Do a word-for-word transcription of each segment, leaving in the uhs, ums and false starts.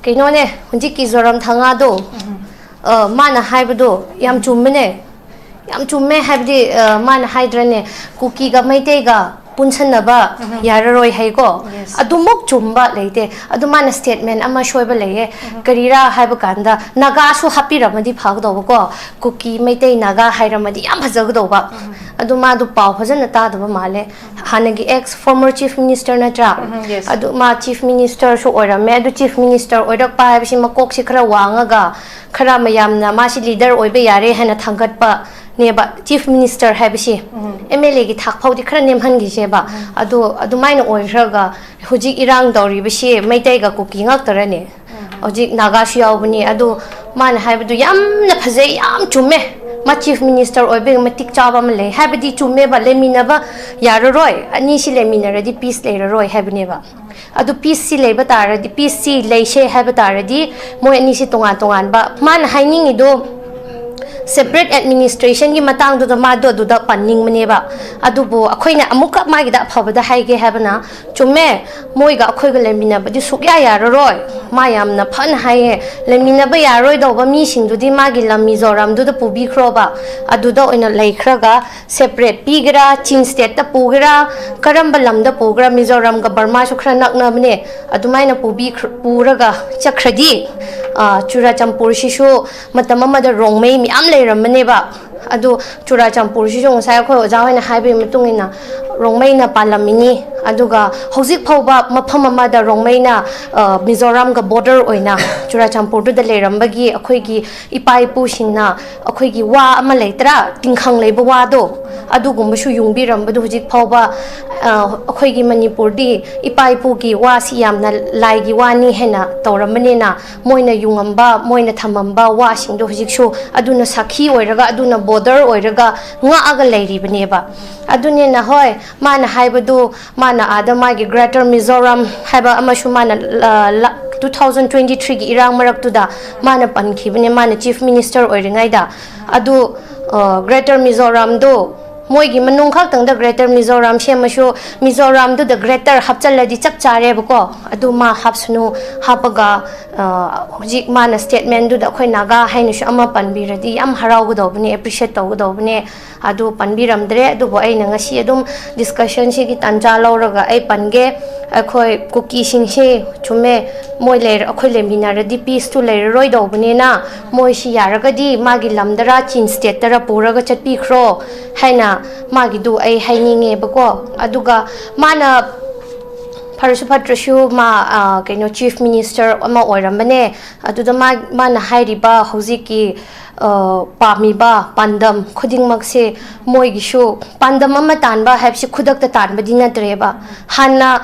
ꯀꯩꯅꯣꯅꯦ, ꯍꯧꯖꯤꯛꯀꯤ ꯖꯣꯔꯥꯝꯊꯪꯉꯥꯗꯣ, ꯑ, ꯃꯥꯅ ꯍꯥꯏꯕꯗꯣ ꯌꯥꯝ ꯆꯨꯝꯕꯅꯦ꯫ ꯌꯥꯝ ꯆꯨꯝꯃꯦ ꯍꯥꯏꯕꯗꯤ, ꯑ, ꯃꯥꯅ ꯍꯥꯏꯗ꯭ꯔꯅꯦ, ꯀꯨꯀꯤꯒ ꯃꯩꯇꯩꯒ ꯄꯨꯟꯁꯟꯅꯕ ꯌꯥꯔꯔꯣꯏ ꯍꯥꯏꯀꯣ꯫ Yes. ꯑꯗꯨꯃꯨꯛ ꯆꯨꯝꯕ ꯂꯩꯇꯦ꯫ ꯑꯗꯨ ꯃꯥꯅ statement ꯑꯃ ꯁꯣꯏꯕ ꯂꯩꯌꯦ꯫ ꯀꯔꯤꯔꯥ ꯍꯥꯏꯕ ꯀꯥꯟꯗ ꯅꯥꯒꯥꯁꯨ ꯍꯥꯞꯄꯤꯔꯝꯃꯗꯤ ꯐꯒꯗꯧꯕꯀꯣ꯫ ꯀꯨꯀꯤ, ꯃꯩꯇꯩ, ꯅꯥꯒꯥ ꯍꯥꯏꯔꯝꯃꯗꯤ ꯌꯥꯝ ꯐꯖꯒꯗꯧꯕ꯫ ꯑꯗꯨ ꯃꯥꯗꯣ ꯄꯥꯎ ꯐꯖꯅ ꯇꯥꯗꯕ ꯃꯥꯜꯂꯦ꯫ ꯍꯥꯟꯅꯒꯤ ex former chief minister ꯅꯠꯇ꯭ꯔꯥ? ꯎꯝ, yes. ꯑꯗꯨ ꯃꯥ chief ministerꯁꯨ ꯑꯣꯏꯔꯝꯃꯦ꯫ ꯑꯗꯨ chief minister ꯑꯣꯏꯔꯛꯄ ꯍꯥꯏꯕꯁꯤ ꯃꯀꯣꯛꯁꯤ ꯈꯔ ꯋꯥꯡꯉꯒ, ꯈꯔ ꯃꯌꯥꯝꯅ ꯃꯥꯁꯤ leader ꯑꯣꯏꯕ ꯌꯥꯔꯦ ꯍꯥꯏꯅ ꯊꯥꯡꯒꯠꯄꯅꯦꯕ chief minister ꯍꯥꯏꯕꯁꯤ꯫ ꯎꯝ. MLAꯒꯤ ꯊꯥꯛ ꯐꯥꯎꯗꯤ ꯈꯔ ꯅꯦꯝꯍꯟꯈꯤꯁꯦꯕ꯫ ꯎꯝ. ꯑꯗꯨ ꯑꯗꯨꯃꯥꯏꯅ ꯑꯣꯏꯈ꯭ꯔꯒ ꯍꯧꯖꯤꯛ ꯏꯔꯥꯡ ꯇꯧꯔꯤꯕꯁꯤ ꯃꯩꯇꯩꯒ ꯀꯨꯀꯤ ꯉꯥꯛꯇꯔꯅꯦ? ꯎꯝ. ꯍꯧꯖꯤꯛ ꯅꯥꯒꯥꯁꯨ ꯌꯥꯎꯕꯅꯤ꯫ ꯑꯗꯨ ꯃꯥꯅ ꯍꯥꯏꯕꯗꯨ ꯌꯥꯝꯅ ꯐꯖꯩ, ꯌꯥꯝ ꯆꯨꯝꯃꯦ꯫ ꯃꯥ chief minister ꯑꯣꯏꯕꯒꯤ ꯃꯇꯤꯛ ꯆꯥꯕ ꯑꯃ ꯂꯩ꯫ ꯍꯥꯏꯕꯗꯤ ꯆꯨꯝꯃꯦꯕ, ꯂꯩꯃꯤꯟꯅꯕ ꯌꯥꯔꯔꯣꯏ, ꯑꯅꯤꯁꯤ ꯂꯩꯃꯤꯟꯅꯔꯗꯤ peace ꯂꯩꯔꯔꯣꯏ ꯍꯥꯏꯕꯅꯦꯕ꯫ ꯑꯗꯨ peaceꯁꯤ ꯂꯩꯕ ꯇꯥꯔꯗꯤ, peaceꯁꯤ ꯂꯩꯁꯦ ꯍꯥꯏꯕ ꯇꯥꯔꯗꯤ, ꯃꯣꯏ ꯑꯅꯤꯁꯤ ꯇꯣꯉꯥꯟ ꯇꯣꯉꯥꯟꯕ, ꯃꯥꯅ ꯍꯥꯏꯅꯤꯡꯉꯤꯗꯣ separate administrationꯒꯤ ꯃꯇꯥꯡꯗꯨꯗ ꯃꯥꯗꯣ ꯑꯗꯨꯗ ꯄꯟꯅꯤꯡꯕꯅꯦꯕ꯫ ꯑꯗꯨꯕꯨ ꯑꯩꯈꯣꯏꯅ ꯑꯃꯨꯛꯀ ꯃꯥꯒꯤꯗ ꯑꯐꯕꯗ ꯍꯥꯏꯒꯦ ꯍꯥꯏꯕꯅ, ꯆꯨꯝꯃꯦ, ꯃꯣꯏꯒ ꯑꯩꯈꯣꯏꯒ ꯂꯩꯃꯤꯟꯅꯕꯗꯤ ꯁꯨꯛꯌꯥ ꯌꯥꯔꯔꯣꯏ꯫ ꯃꯥ ꯌꯥꯝꯅ ꯐꯅ ꯍꯥꯏꯌꯦ, ꯂꯩꯃꯤꯟꯅꯕ ꯌꯥꯔꯣꯏꯗꯧꯕ ꯃꯤꯁꯤꯡꯗꯨꯗꯤ ꯃꯥꯒꯤ ꯂꯝ ꯃꯤꯖꯣꯔꯥꯝꯗꯨꯗ ꯄꯨꯕꯤꯈ꯭ꯔꯣꯕ, ꯑꯗꯨꯗ ꯑꯣꯏꯅ ꯂꯩꯈ꯭ꯔꯒ separate ꯄꯤꯒꯦꯔꯥ, ꯆꯤꯡ stateꯇ ꯄꯨꯒꯦꯔꯥ, ꯀꯔꯝꯕ ꯂꯝꯗ ꯄꯨꯒꯦꯔꯥ, ꯃꯤꯖꯣꯔꯥꯝꯒ ꯕꯔꯃꯥꯁꯨ ꯈꯔ ꯅꯛꯅꯕꯅꯦ, ꯑꯗꯨꯃꯥꯏꯅ ꯄꯨꯕꯤꯈ꯭ꯔ-, ꯄꯨꯔꯒ ꯆꯠꯈ꯭ꯔꯗꯤ, ꯑ, ꯆꯨꯔꯥꯆꯥꯟꯄꯨꯔꯁꯤꯁꯨ ꯃꯇꯝ ꯑꯃꯗ ꯔꯣꯡꯃꯩ ꯃꯌꯥꯝ ꯂꯩꯔꯝꯕꯅꯦꯕ꯫ ꯑꯗꯨ ꯆꯨꯔꯥꯆꯥꯟꯄꯨꯔꯁꯤꯁꯨ ꯉꯁꯥꯏ ꯑꯩꯈꯣꯏ ꯑꯣꯖꯥ ꯍꯣꯏꯅ ꯍꯥꯏꯕꯒꯤ ꯃꯇꯨꯡ ꯏꯟꯅ ꯔꯣꯡꯃꯩꯅ ꯄꯥꯜꯂꯝꯃꯤꯅꯤ꯫ ꯑꯗꯨꯒ ꯍꯧꯖꯤꯛ ꯐꯥꯎꯕ ꯃꯐꯝ ꯑꯃꯗ ꯔꯣꯡꯃꯩꯅ, ꯑ, ꯃꯤꯖꯣꯔꯥꯝꯒ border ꯑꯣꯏꯅ ꯆꯨꯔꯥꯆꯥꯟꯄꯨꯔꯗꯨꯗ ꯂꯩꯔꯝꯕꯒꯤ ꯑꯩꯈꯣꯏꯒꯤ ꯏꯄꯥ ꯏꯄꯨꯁꯤꯡꯅ ꯑꯩꯈꯣꯏꯒꯤ ꯋꯥ ꯑꯃ ꯂꯩꯇ꯭ꯔꯥ, ꯇꯤꯡꯈꯪ ꯂꯩꯕ ꯋꯥꯗꯣ, ꯑꯗꯨꯒꯨꯝꯕꯁꯨ ꯌꯨꯡꯕꯤꯔꯝꯕꯗꯣ ꯍꯧꯖꯤꯛ ꯐꯥꯎꯕ, ꯑ, ꯑꯩꯈꯣꯏꯒꯤ ꯃꯅꯤꯄꯨꯔꯗꯤ ꯏꯄꯥ ꯏꯄꯨꯒꯤ ꯋꯥꯁꯤ ꯌꯥꯝꯅ ꯂꯥꯏꯒꯤ ꯋꯥꯅꯤ ꯍꯥꯏꯅ ꯇꯧꯔꯝꯕꯅꯤꯅ, ꯃꯣꯏꯅ ꯌꯨꯡꯉꯝꯕ, ꯃꯣꯏꯅ ꯊꯝꯃꯝꯕ ꯋꯥꯁꯤꯡꯗꯣ ꯍꯧꯖꯤꯛꯁꯨ ꯑꯗꯨꯅ ꯁꯥꯈꯤ ꯑꯣꯏꯔꯒ, ꯑꯗꯨꯅ border ꯑꯣꯏꯔꯒ ꯉꯥꯛꯑꯒ ꯂꯩꯔꯤꯕꯅꯦꯕ꯫ ꯑꯗꯨꯅꯤꯅ ꯍꯣꯏ, ꯃꯥꯅ ꯍꯥꯏꯕꯗꯨ, ꯃꯥꯅ ꯑꯥꯗ ꯃꯥꯒꯤ Greater Mizoram ꯍꯥꯏꯕ ꯑꯃꯁꯨ ꯃꯥꯅ, ꯑ, ꯂ-, two thousand twenty threeꯒꯤ ꯏꯔꯥꯡ ꯃꯔꯛꯇꯨꯗ ꯃꯥꯅ ꯄꯟꯈꯤꯕꯅꯦ, ꯃꯥꯅ chief minister ꯑꯣꯏꯔꯤꯉꯩꯗ꯫ ꯑꯗꯨ, ꯑ, Greater Mizoramꯗꯣ ꯃꯣꯏꯒꯤ ꯃꯅꯨꯡ ꯈꯛꯇꯪꯗ Greater Mizoram ꯁꯦꯝꯃꯁꯨ, ꯃꯤꯖꯣꯔꯥꯝꯗꯨꯗ Greater ꯍꯥꯞꯆꯜꯂꯗꯤ ꯆꯞ ꯆꯥꯔꯦꯕꯀꯣ꯫ ꯑꯗꯨ ꯃꯥ ꯍꯥꯞꯁꯅꯨ, ꯍꯥꯞꯄꯒ, ꯑ, ꯍꯧꯖꯤꯛ ꯃꯥꯅ statement ꯗꯨꯗ ꯑꯩꯈꯣꯏ ꯅꯥꯒꯥ ꯍꯥꯏꯅꯁꯨ ꯑꯃ ꯄꯟꯕꯤꯔꯗꯤ ꯌꯥꯝ ꯍꯔꯥꯎꯒꯗꯧꯕꯅꯦ, appreciate ꯇꯧꯒꯗꯧꯕꯅꯦ꯫ ꯑꯗꯨ ꯄꯟꯕꯤꯔꯝꯗ꯭ꯔꯦ꯫ ꯑꯗꯨꯕꯨ ꯑꯩꯅ ꯉꯁꯤ ꯑꯗꯨꯝ discussion ꯁꯤꯒꯤ ꯇꯥꯟꯖꯥ ꯂꯧꯔꯒ ꯑꯩ ꯄꯟꯒꯦ꯫ ꯑꯩꯈꯣꯏ ꯀꯨꯀꯤꯁꯤꯡꯁꯦ, ꯆꯨꯝꯃꯦ, ꯃꯣꯏ ꯂꯩꯔ-, ꯑꯩꯈꯣꯏ ꯂꯩꯃꯤꯟꯅꯔꯗꯤ peace ꯇꯨ ꯂꯩꯔꯔꯣꯏꯗꯧꯕꯅꯤꯅ, ꯃꯣꯏꯁꯤ ꯌꯥꯔꯒꯗꯤ ꯃꯥꯒꯤ ꯂꯝꯗꯔ, Chin State ꯇꯔ ꯄꯨꯔꯒ ꯆꯠꯄꯤꯈ꯭ꯔꯣ ꯍꯥꯏꯅ ꯃꯥꯒꯤꯗꯨ ꯑꯩ ꯍꯥꯏꯅꯤꯡꯉꯦꯕꯀꯣ꯫ ꯑꯗꯨꯒ ꯃꯥꯅ ꯐꯔꯁꯨ ꯐꯠꯇ꯭ꯔꯁꯨ ꯃꯥ, ꯑ, ꯀꯩꯅꯣ, Chief Minister ꯑꯃ ꯑꯣꯏꯔꯝꯕꯅꯦ꯫ ꯑꯗꯨꯗ ꯃꯥ, ꯃꯥꯅ ꯍꯥꯏꯔꯤꯕ ꯍꯧꯖꯤꯛꯀꯤ, ꯑ, ꯄꯥꯝꯃꯤꯕ ꯄꯥꯟꯗꯝ ꯈꯨꯗꯤꯡꯃꯛꯁꯦ, ꯃꯣꯏꯒꯤꯁꯨ ꯄꯥꯟꯗꯝ ꯑꯃ ꯇꯥꯟꯕ ꯍꯥꯏꯕꯁꯤ ꯈꯨꯗꯛꯇ ꯇꯥꯟꯕꯗꯤ ꯅꯠꯇ꯭ꯔꯦꯕ꯫ ꯍꯥꯟꯅ,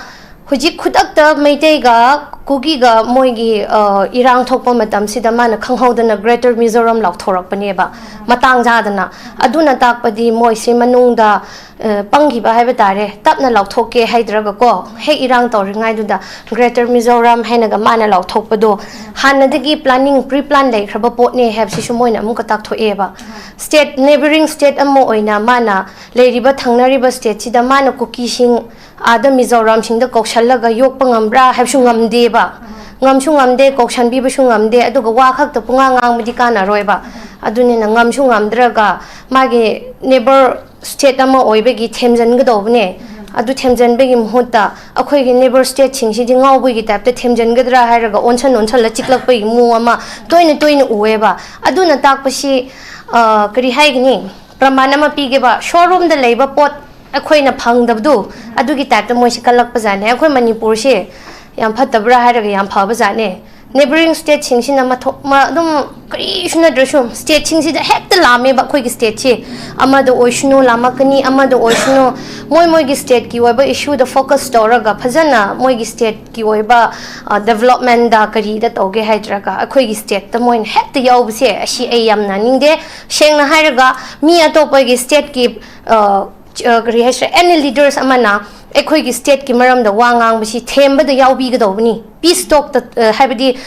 ꯍꯧꯖꯤꯛ ꯈꯨꯗꯛꯇ ꯃꯩꯇꯩꯒ ꯀꯨꯀꯤꯒ ꯃꯣꯏꯒꯤ, ꯑ, ꯏꯔꯥꯡ ꯊꯣꯛꯄ ꯃꯇꯝꯁꯤꯗ ꯃꯥꯅ ꯈꯪꯍꯧꯗꯅ Greater Mizoram ꯂꯥꯎꯊꯣꯔꯛꯄꯅꯦꯕ, ꯃꯇꯥꯡ ꯆꯥꯗꯅ꯫ ꯑꯗꯨꯅ ꯇꯥꯛꯄꯗꯤ ꯃꯣꯏꯁꯤ ꯃꯅꯨꯡꯗ, ꯑ, ꯄꯪꯈꯤꯕ ꯍꯥꯏꯕ ꯇꯥꯔꯦ, ꯇꯞꯅ ꯂꯥꯎꯊꯣꯛꯀꯦ ꯍꯥꯏꯗ꯭ꯔꯒꯀꯣ, ꯍꯦꯛ ꯏꯔꯥꯡ ꯇꯧꯔꯤꯉꯩꯗꯨꯗ Greater Mizoram ꯍꯥꯏꯅꯒ ꯃꯥꯅ ꯂꯥꯎꯊꯣꯛꯄꯗꯣ ꯍꯥꯟꯅꯗꯒꯤ planning, pre plan ꯂꯩꯈ꯭ꯔꯕ ꯄꯣꯠꯅꯦ ꯍꯥꯏꯕꯁꯤꯁꯨ ꯃꯣꯏꯅ ꯑꯃꯨꯛꯀ ꯇꯥꯛꯊꯣꯛꯑꯦꯕ꯫ State, neighbouring state ꯑꯃ ꯑꯣꯏꯅ ꯃꯥꯅ ꯂꯩꯔꯤꯕ ꯊꯪꯅꯔꯤꯕ state ꯁꯤꯗ ꯃꯥꯅ ꯀꯨꯀꯤꯁꯤꯡ ꯑꯥꯗ ꯃꯤꯖꯣꯔꯥꯝꯁꯤꯡꯗ ꯀꯧꯁꯜꯂꯒ ꯌꯣꯛꯄ ꯉꯝꯕ꯭ꯔꯥ ꯍꯥꯏꯕꯁꯨ ꯉꯝꯗꯦꯕ꯫ ꯉꯝꯁꯨ ꯉꯝꯗꯦ, ꯀꯧꯁꯟꯕꯤꯕꯁꯨ ꯉꯝꯗꯦ, ꯑꯗꯨꯒ ꯋꯥ ꯈꯛꯇ ꯄꯨꯡꯉꯥꯡ ꯉꯥꯡꯕꯗꯤ ꯀꯥꯟꯅꯔꯣꯏꯕ꯫ ꯑꯗꯨꯅꯤꯅ ꯉꯝꯁꯨ ꯉꯝꯗ꯭ꯔꯒ ꯃꯥꯒꯤ neighbour state ꯑꯃ ꯑꯣꯏꯕꯒꯤ ꯊꯦꯝꯖꯤꯟꯒꯗꯧꯕꯅꯦ꯫ ꯑꯗꯨ ꯊꯦꯝꯖꯤꯟꯕꯒꯤ ꯃꯍꯨꯠꯇ ꯑꯩꯈꯣꯏꯒꯤ neighbour state ꯁꯤꯡꯁꯤꯗꯤ ꯉꯥꯎꯕꯒꯤ type ꯇ ꯊꯦꯝꯖꯤꯟꯒꯗ꯭ꯔꯥ ꯍꯥꯏꯔꯒ ꯑꯣꯟꯁꯟ ꯑꯣꯟꯁꯜꯂ ꯆꯤꯛꯂꯛꯄꯒꯤ ꯃꯑꯣꯡ ꯑꯃ ꯇꯣꯏꯅ ꯇꯣꯏꯅ ꯎꯑꯦꯕ꯫ ꯑꯗꯨꯅ ꯇꯥꯛꯄꯁꯤ, ꯑ, ꯀꯔꯤ ꯍꯥꯏꯒꯅꯤ? ꯄ꯭ꯔꯃꯥꯟ ꯑꯃ ꯄꯤꯒꯦꯕ, showroom ꯗ ꯂꯩꯕ ꯄꯣꯠ ꯑꯩꯈꯣꯏꯅ ꯐꯪꯗꯕꯗꯨ, ꯑꯗꯨꯒꯤ type ꯇ ꯃꯣꯏꯁꯤ ꯀꯜꯂꯛꯄꯖꯥꯠꯅꯦ꯫ ꯑꯩꯈꯣꯏ ꯃꯅꯤꯄꯨꯔꯁꯦ ꯌꯥꯝ ꯐꯠꯇꯕ꯭ꯔꯥ ꯍꯥꯏꯔꯒ ꯌꯥꯝ ꯐꯕꯖꯥꯠꯅꯦ꯫ Neighbouring state ꯁꯤꯡꯁꯤꯅ ꯃꯊꯣ-, ꯃ-, ꯑꯗꯨꯝ ꯀꯔꯤꯁꯨ ꯅꯠꯇ꯭ꯔꯁꯨ state ꯁꯤꯡꯁꯤꯗ ꯍꯦꯛꯇ ꯂꯥꯝꯃꯦꯕ ꯑꯩꯈꯣꯏꯒꯤ state ꯁꯤ꯫ ꯑꯃꯗ ꯑꯣꯏꯁꯅꯨ ꯂꯥꯝꯃꯛꯀꯅꯤ, ꯑꯃꯗ ꯑꯣꯏꯁꯅꯨ, ꯃꯣꯏ ꯃꯣꯏꯒꯤ state ꯀꯤ ꯑꯣꯏꯕ issue ꯗ focus ꯇꯧꯔꯒ ꯐꯖꯅ ꯃꯣꯏꯒꯤ state ꯀꯤ ꯑꯣꯏꯕ, ꯑ, development ꯗ ꯀꯔꯤꯗ ꯇꯧꯒꯦ ꯍꯥꯏꯗ꯭ꯔꯒ ꯑꯩꯈꯣꯏꯒꯤ state ꯇ ꯃꯣꯏꯅ ꯍꯦꯛꯇ ꯌꯥꯎꯕꯁꯦ, ꯑꯁꯤ ꯑꯩ ꯌꯥꯝ ꯅꯥꯅꯤꯡꯗꯦ꯫ ꯁꯦꯡꯅ ꯍꯥꯏꯔꯒ ꯃꯤ ꯑꯇꯣꯞꯄꯒꯤ state ꯀꯤ, ꯑ, ꯆ-, ꯑ, ꯀꯔꯤ ꯍꯥꯏꯁꯤꯔꯦ, any leaders ꯑꯃꯅ ꯑꯩꯈꯣꯏꯒꯤ ꯁ꯭ꯇꯦꯠꯀꯤ ꯃꯔꯝꯗ ꯋꯥ ꯉꯥꯡꯕꯁꯤ ꯊꯦꯝꯕꯗ ꯌꯥꯎꯕꯤꯒꯗꯧꯕꯅꯤ꯫ ꯄꯤꯁ ꯇꯣꯛꯇ, ꯑ, ꯍꯥꯏꯕꯗꯤ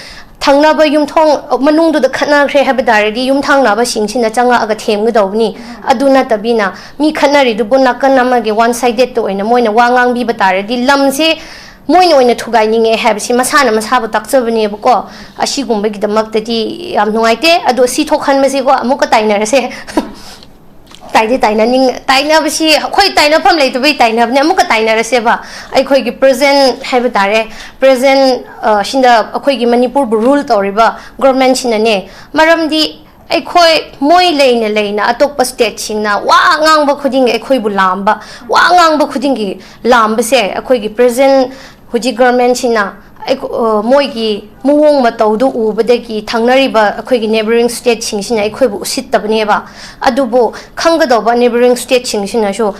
ꯊꯪꯅꯕ ꯌꯨꯝꯊꯣꯡ ꯃꯅꯨꯡꯗꯨꯗ ꯈꯠꯅꯈ꯭ꯔꯦ ꯍꯥꯏꯕ ꯇꯥꯔꯗꯤ ꯌꯨꯝꯊꯪꯅꯕꯁꯤꯡꯁꯤꯅ ꯆꯪꯉꯛꯑꯒ ꯊꯦꯝꯒꯗꯧꯕꯅꯤ꯫ ꯑꯗꯨ ꯅꯠꯇꯕꯤꯅ ꯃꯤ ꯈꯠꯅꯔꯤꯗꯨꯕꯨ ꯅꯥꯀꯟ ꯑꯃꯒꯤ ꯋꯥꯟ ꯁꯥꯏꯗꯦꯠꯇ ꯑꯣꯏꯅ ꯃꯣꯏꯅ ꯋꯥ ꯉꯥꯡꯕꯤꯕ ꯇꯥꯔꯗꯤ ꯂꯝꯁꯦ ꯃꯣꯏꯅ ꯑꯣꯏꯅ ꯊꯨꯒꯥꯏꯅꯤꯡꯉꯦ ꯍꯥꯏꯕꯁꯤ ꯃꯁꯥꯅ ꯃꯁꯥꯕꯨ ꯇꯥꯛꯆꯕꯅꯦꯕꯀꯣ꯫ ꯑꯁꯤꯒꯨꯝꯕꯒꯤꯗꯃꯛꯇꯗꯤ ꯌꯥꯝ ꯅꯨꯡꯉꯥꯏꯇꯦ꯫ ꯑꯗꯣ ꯁꯤ ꯊꯣꯛꯍꯟꯕꯁꯤꯀꯣ ꯑꯃꯨꯛꯀ ꯇꯥꯏꯅꯔꯁꯦ꯫ ꯇꯥꯏꯗꯤ ꯇꯥꯏꯅꯅꯤꯡ-, ꯇꯥꯏꯅꯕꯁꯤ ꯑꯩꯈꯣꯏ ꯇꯥꯏꯅꯐꯝ ꯂꯩꯇꯕꯩ ꯇꯥꯏꯅꯕꯅꯦ꯫ ꯑꯃꯨꯛꯀ ꯇꯥꯏꯅꯔꯁꯦꯕ꯫ ꯑꯩꯈꯣꯏꯒꯤ ꯄ꯭ꯔꯖꯦꯟ ꯍꯥꯏꯕ ꯇꯥꯔꯦ, ꯄ꯭ꯔꯖꯦꯟ, ꯑ, ꯁꯤꯗ ꯑꯩꯈꯣꯏꯒꯤ ꯃꯅꯤꯄꯨꯔꯕꯨ ꯔꯨꯜ ꯇꯧꯔꯤꯕ ꯒꯣꯔꯃꯦꯟꯁꯤꯅꯅꯦ꯫ ꯃꯔꯝꯗꯤ ꯑꯩꯈꯣꯏ ꯃꯣꯏ ꯂꯩꯅ ꯂꯩꯅ ꯑꯇꯣꯞꯄ ꯁ꯭ꯇꯦꯠꯁꯤꯡꯅ ꯋꯥ ꯉꯥꯡꯕ ꯈꯨꯗꯤꯡꯒꯤ ꯑꯩꯈꯣꯏꯕꯨ ꯂꯥꯝꯕ, ꯋꯥ ꯉꯥꯡꯕ ꯈꯨꯗꯤꯡꯒꯤ ꯂꯥꯝꯕꯁꯦ ꯑꯩꯈꯣꯏꯒꯤ ꯄ꯭ꯔꯖꯦꯟ ꯍꯧꯖꯤꯛ ꯒꯣꯔꯃꯦꯟꯁꯤꯅ ꯑꯩꯈꯣ-, ꯑ, ꯃꯣꯏꯒꯤ ꯃꯑꯣꯡ ꯃꯇꯧꯗꯨ ꯎꯕꯗꯒꯤ ꯊꯪꯅꯔꯤꯕ ꯑꯩꯈꯣꯏꯒꯤ ꯅꯦꯕꯔꯤꯡ ꯁ꯭ꯇꯦꯠꯁꯤꯡꯁꯤꯅ ꯑꯩꯈꯣꯏꯕꯨ ꯎꯁꯤꯠꯇꯕꯅꯦꯕ꯫ ꯑꯗꯨꯕꯨ ꯈꯪꯒꯗꯧꯕ ꯅꯦꯕꯔꯤꯡ ꯁ꯭ꯇꯦꯠꯁꯤꯡꯁꯤꯅꯁꯨ,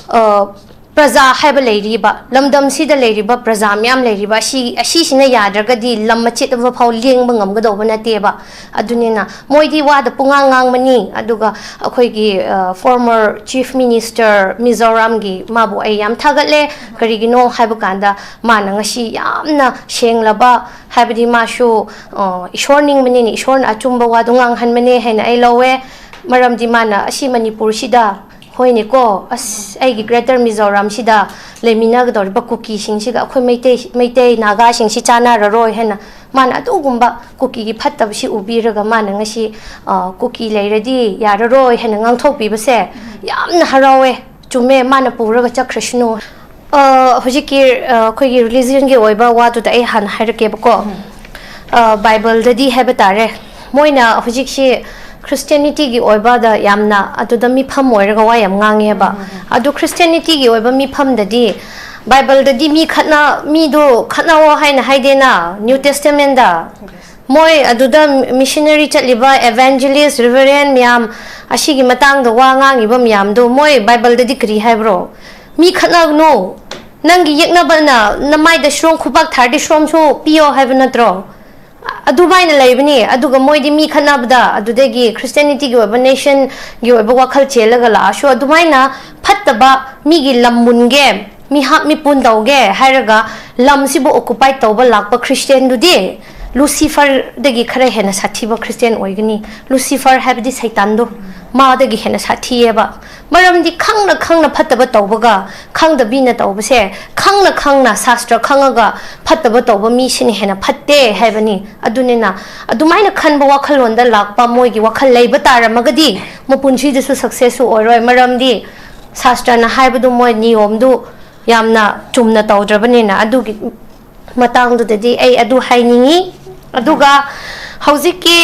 ꯑ, ꯄ꯭ꯔꯖꯥ ꯍꯥꯏꯕ ꯂꯩꯔꯤꯕ, ꯂꯝꯗꯝꯁꯤꯗ ꯂꯩꯔꯤꯕ ꯄ꯭ꯔꯖꯥ ꯃꯌꯥꯝ ꯂꯩꯔꯤꯕ ꯑꯁꯤ, ꯑꯁꯤꯁꯤꯅ ꯌꯥꯗ꯭ꯔꯒꯗꯤ ꯂꯝ ꯃꯆꯦꯠ ꯑꯃ ꯐꯥꯎ ꯂꯦꯡꯕ ꯉꯝꯒꯗꯧꯕ ꯅꯠꯇꯦꯕ꯫ ꯑꯗꯨꯅꯤꯅ ꯃꯣꯏꯗꯤ ꯋꯥꯗ ꯄꯨꯡꯉꯥꯡ ꯉꯥꯡꯕꯅꯤ꯫ ꯑꯗꯨꯒ ꯑꯩꯈꯣꯏꯒꯤ, ꯑ, former chief minister ꯃꯤꯖꯣꯔꯥꯝꯒꯤ, ꯃꯥꯕꯨ ꯑꯩ ꯌꯥꯝ ꯊꯥꯒꯠꯂꯦ꯫ ꯀꯔꯤꯒꯤꯅꯣ ꯍꯥꯏꯕ ꯀꯥꯟꯗ ꯃꯥꯅ ꯉꯁꯤ ꯌꯥꯝꯅ ꯁꯦꯡꯂꯕ, ꯍꯥꯏꯕꯗꯤ ꯃꯥꯁꯨ, ꯑ, ꯏꯁꯣꯔ ꯅꯤꯡꯕꯅꯤꯅ ꯏꯁꯣꯔꯅ ꯑꯆꯨꯝꯕ ꯋꯥꯗꯨ ꯉꯥꯡꯍꯟꯕꯅꯦ ꯍꯥꯏꯅ ꯑꯩ ꯂꯧꯋꯦ꯫ ꯃꯔꯝꯗꯤ ꯃꯥꯅ ꯑꯁꯤ ꯃꯅꯤꯄꯨꯔꯁꯤꯗ, ꯍꯣꯏꯅꯦꯀꯣ, ꯑꯁ, ꯑꯩꯒꯤ greater ꯃꯤꯖꯣꯔꯥꯝꯁꯤꯗ ꯂꯩꯃꯤꯟꯅꯒꯗꯧꯔꯤꯕ ꯀꯨꯀꯤꯁꯤꯡꯁꯤꯒ ꯑꯩꯈꯣꯏ ꯃꯩꯇꯩ, ꯃꯩꯇꯩ ꯅꯥꯒꯥꯁꯤꯡꯁꯤ ꯆꯥꯟꯅꯔꯔꯣꯏ ꯍꯥꯏꯅ ꯃꯥꯅ ꯑꯗꯨꯒꯨꯝꯕ ꯀꯨꯀꯤꯒꯤ ꯐꯠꯇꯕꯁꯤ ꯎꯕꯤꯔꯒ ꯃꯥꯅ ꯉꯁꯤ, ꯑ, ꯀꯨꯀꯤ ꯂꯩꯔꯗꯤ ꯌꯥꯔꯔꯣꯏ ꯍꯥꯏꯅ ꯉꯥꯡꯊꯣꯛꯄꯤꯕꯁꯦ ꯌꯥꯝꯅ ꯍꯔꯥꯎꯋꯦ꯫ ꯆꯨꯝꯃꯦ, ꯃꯥꯅ ꯄꯨꯔꯒ ꯆꯠꯈ꯭ꯔꯁꯅꯨ꯫ ꯑ, ꯍꯧꯖꯤꯛꯀꯤ, ꯑ, ꯑꯩꯈꯣꯏꯒꯤ ꯔꯤꯂꯤꯖꯟꯒꯤ ꯑꯣꯏꯕ ꯋꯥꯗꯨꯗ ꯑꯩ ꯍꯥꯟꯅ ꯍꯥꯏꯔꯛꯀꯦꯕꯀꯣ꯫ ꯑ, ꯕꯥꯏꯕꯜꯗꯗꯤ ꯍꯥꯏꯕ ꯇꯥꯔꯦ, ꯃꯣꯏꯅ ꯍꯧꯖꯤꯛꯁꯤ ꯈ꯭ꯔꯤꯁꯇꯤꯌꯥꯅꯤꯇꯤꯒꯤ ꯑꯣꯏꯕꯗ ꯌꯥꯝꯅ ꯑꯗꯨꯗ ꯃꯤꯐꯝ ꯑꯣꯏꯔꯒ ꯋꯥ ꯌꯥꯝ ꯉꯥꯡꯉꯦꯕ꯫ ꯑꯗꯨ ꯈ꯭ꯔꯤꯁꯇꯤꯌꯥꯅꯤꯇꯤꯒꯤ ꯑꯣꯏꯕ ꯃꯤꯐꯝꯗꯗꯤ ꯕꯥꯏꯕꯜꯗꯗꯤ ꯃꯤ ꯈꯠꯅ-, ꯃꯤꯗꯣ ꯈꯠꯅꯧꯑꯣ ꯍꯥꯏꯅ ꯍꯥꯏꯗꯦꯅ, ꯅ꯭ꯌꯨ ꯇꯦꯁꯇꯃꯦꯟꯗ꯫ ꯃꯣꯏ ꯑꯗꯨꯗ ꯃꯤꯁꯟꯅꯔꯤ ꯆꯠꯂꯤꯕ evangelist, reverend ꯃꯌꯥꯝ, ꯑꯁꯤꯒꯤ ꯃꯇꯥꯡꯗ ꯋꯥ ꯉꯥꯡꯉꯤꯕ ꯃꯌꯥꯝꯗꯣ ꯃꯣꯏ ꯕꯥꯏꯕꯜꯗꯗꯤ ꯀꯔꯤ ꯍꯥꯏꯕ꯭ꯔꯣ? ꯃꯤ ꯈꯠꯅꯒꯅꯨ, ꯅꯪꯒꯤ ꯌꯦꯛꯅꯕꯅ ꯅꯃꯥꯏꯗ ꯁ꯭ꯔꯣꯝ ꯈꯨꯕꯥꯛ ꯊꯥꯔꯗꯤ ꯁ꯭ꯔꯣꯝꯁꯨ ꯄꯤꯌꯣ ꯍꯥꯏꯕ ꯅꯠꯇ꯭ꯔꯣ? ꯑꯗꯨꯃꯥꯏꯅ ꯂꯩꯕꯅꯤ꯫ ꯑꯗꯨꯒ ꯃꯣꯏꯗꯤ ꯃꯤ ꯈꯠꯅꯕꯗ, ꯑꯗꯨꯗꯒꯤ ꯈ꯭ꯔꯤꯁꯇꯤꯌꯥꯅꯤꯇꯤꯒꯤ ꯑꯣꯏꯕ, ꯅꯦꯁꯟꯒꯤ ꯑꯣꯏꯕ ꯋꯥꯈꯜ ꯆꯦꯜꯂꯒ ꯂꯥꯛꯑꯁꯨ, ꯑꯗꯨꯃꯥꯏꯅ ꯐꯠꯇꯕ ꯃꯤꯒꯤ ꯂꯝ ꯃꯨꯟꯒꯦ, ꯃꯤꯍꯥꯠ ꯃꯤꯄꯨꯟ ꯇꯧꯒꯦ ꯍꯥꯏꯔꯒ ꯂꯝꯁꯤꯕꯨ ꯑꯣꯀꯨꯄꯥꯏ ꯇꯧꯕ ꯂꯥꯛꯄ ꯈ꯭ꯔꯤꯁꯇꯤꯌꯥꯟꯗꯨꯗꯤ ꯂꯨꯁꯤꯐꯔꯗꯒꯤ ꯈꯔ ꯍꯦꯟꯅ ꯁꯥꯊꯤꯕ ꯈ꯭ꯔꯤꯁꯇꯤꯌꯥꯟ ꯑꯣꯏꯒꯅꯤ꯫ ꯂꯨꯁꯤꯐꯔ ꯍꯥꯏꯕꯗꯤ ꯁꯩꯇꯥꯟꯗꯣ, ꯃꯥꯗꯒꯤ ꯍꯦꯟꯅ ꯁꯥꯊꯤꯌꯦꯕ꯫ ꯃꯔꯝꯗꯤ ꯈꯪꯅ ꯈꯪꯅ ꯐꯠꯇꯕ ꯇꯧꯕꯒ ꯈꯪꯗꯕꯤꯅ ꯇꯧꯕꯁꯦ, ꯈꯪꯅ ꯈꯪꯅ ꯁꯥꯁꯇ꯭ꯔ ꯈꯪꯉꯒ ꯐꯠꯇꯕ ꯇꯧꯕ ꯃꯤꯁꯤꯅ ꯍꯦꯟꯅ ꯐꯠꯇꯦ ꯍꯥꯏꯕꯅꯤ꯫ ꯑꯗꯨꯅꯤꯅ ꯑꯗꯨꯃꯥꯏꯅ ꯈꯟꯕ ꯋꯥꯈꯜꯂꯣꯟꯗ ꯂꯥꯛꯄ ꯃꯣꯏꯒꯤ ꯋꯥꯈꯜ ꯂꯩꯕ ꯇꯥꯔꯝꯃꯒꯗꯤ ꯃꯄꯨꯟꯁꯤꯗꯁꯨ ꯁꯛꯁꯦꯁꯁꯨ ꯑꯣꯏꯔꯣꯏ꯫ ꯃꯔꯝꯗꯤ ꯁꯥꯁꯇ꯭ꯔꯅ ꯍꯥꯏꯕꯗꯨ ꯃꯣꯏ ꯅꯤꯌꯣꯝꯗꯨ ꯌꯥꯝꯅ ꯆꯨꯝꯅ ꯇꯧꯗ꯭ꯔꯕꯅꯤꯅ꯫ ꯑꯗꯨꯒꯤ ꯃꯇꯥꯡꯗꯨꯗꯗꯤ ꯑꯩ ꯑꯗꯨ ꯍꯥꯏꯅꯤꯡꯉꯤ꯫ ꯑꯗꯨꯒ ꯍꯧꯖꯤꯛꯀꯤ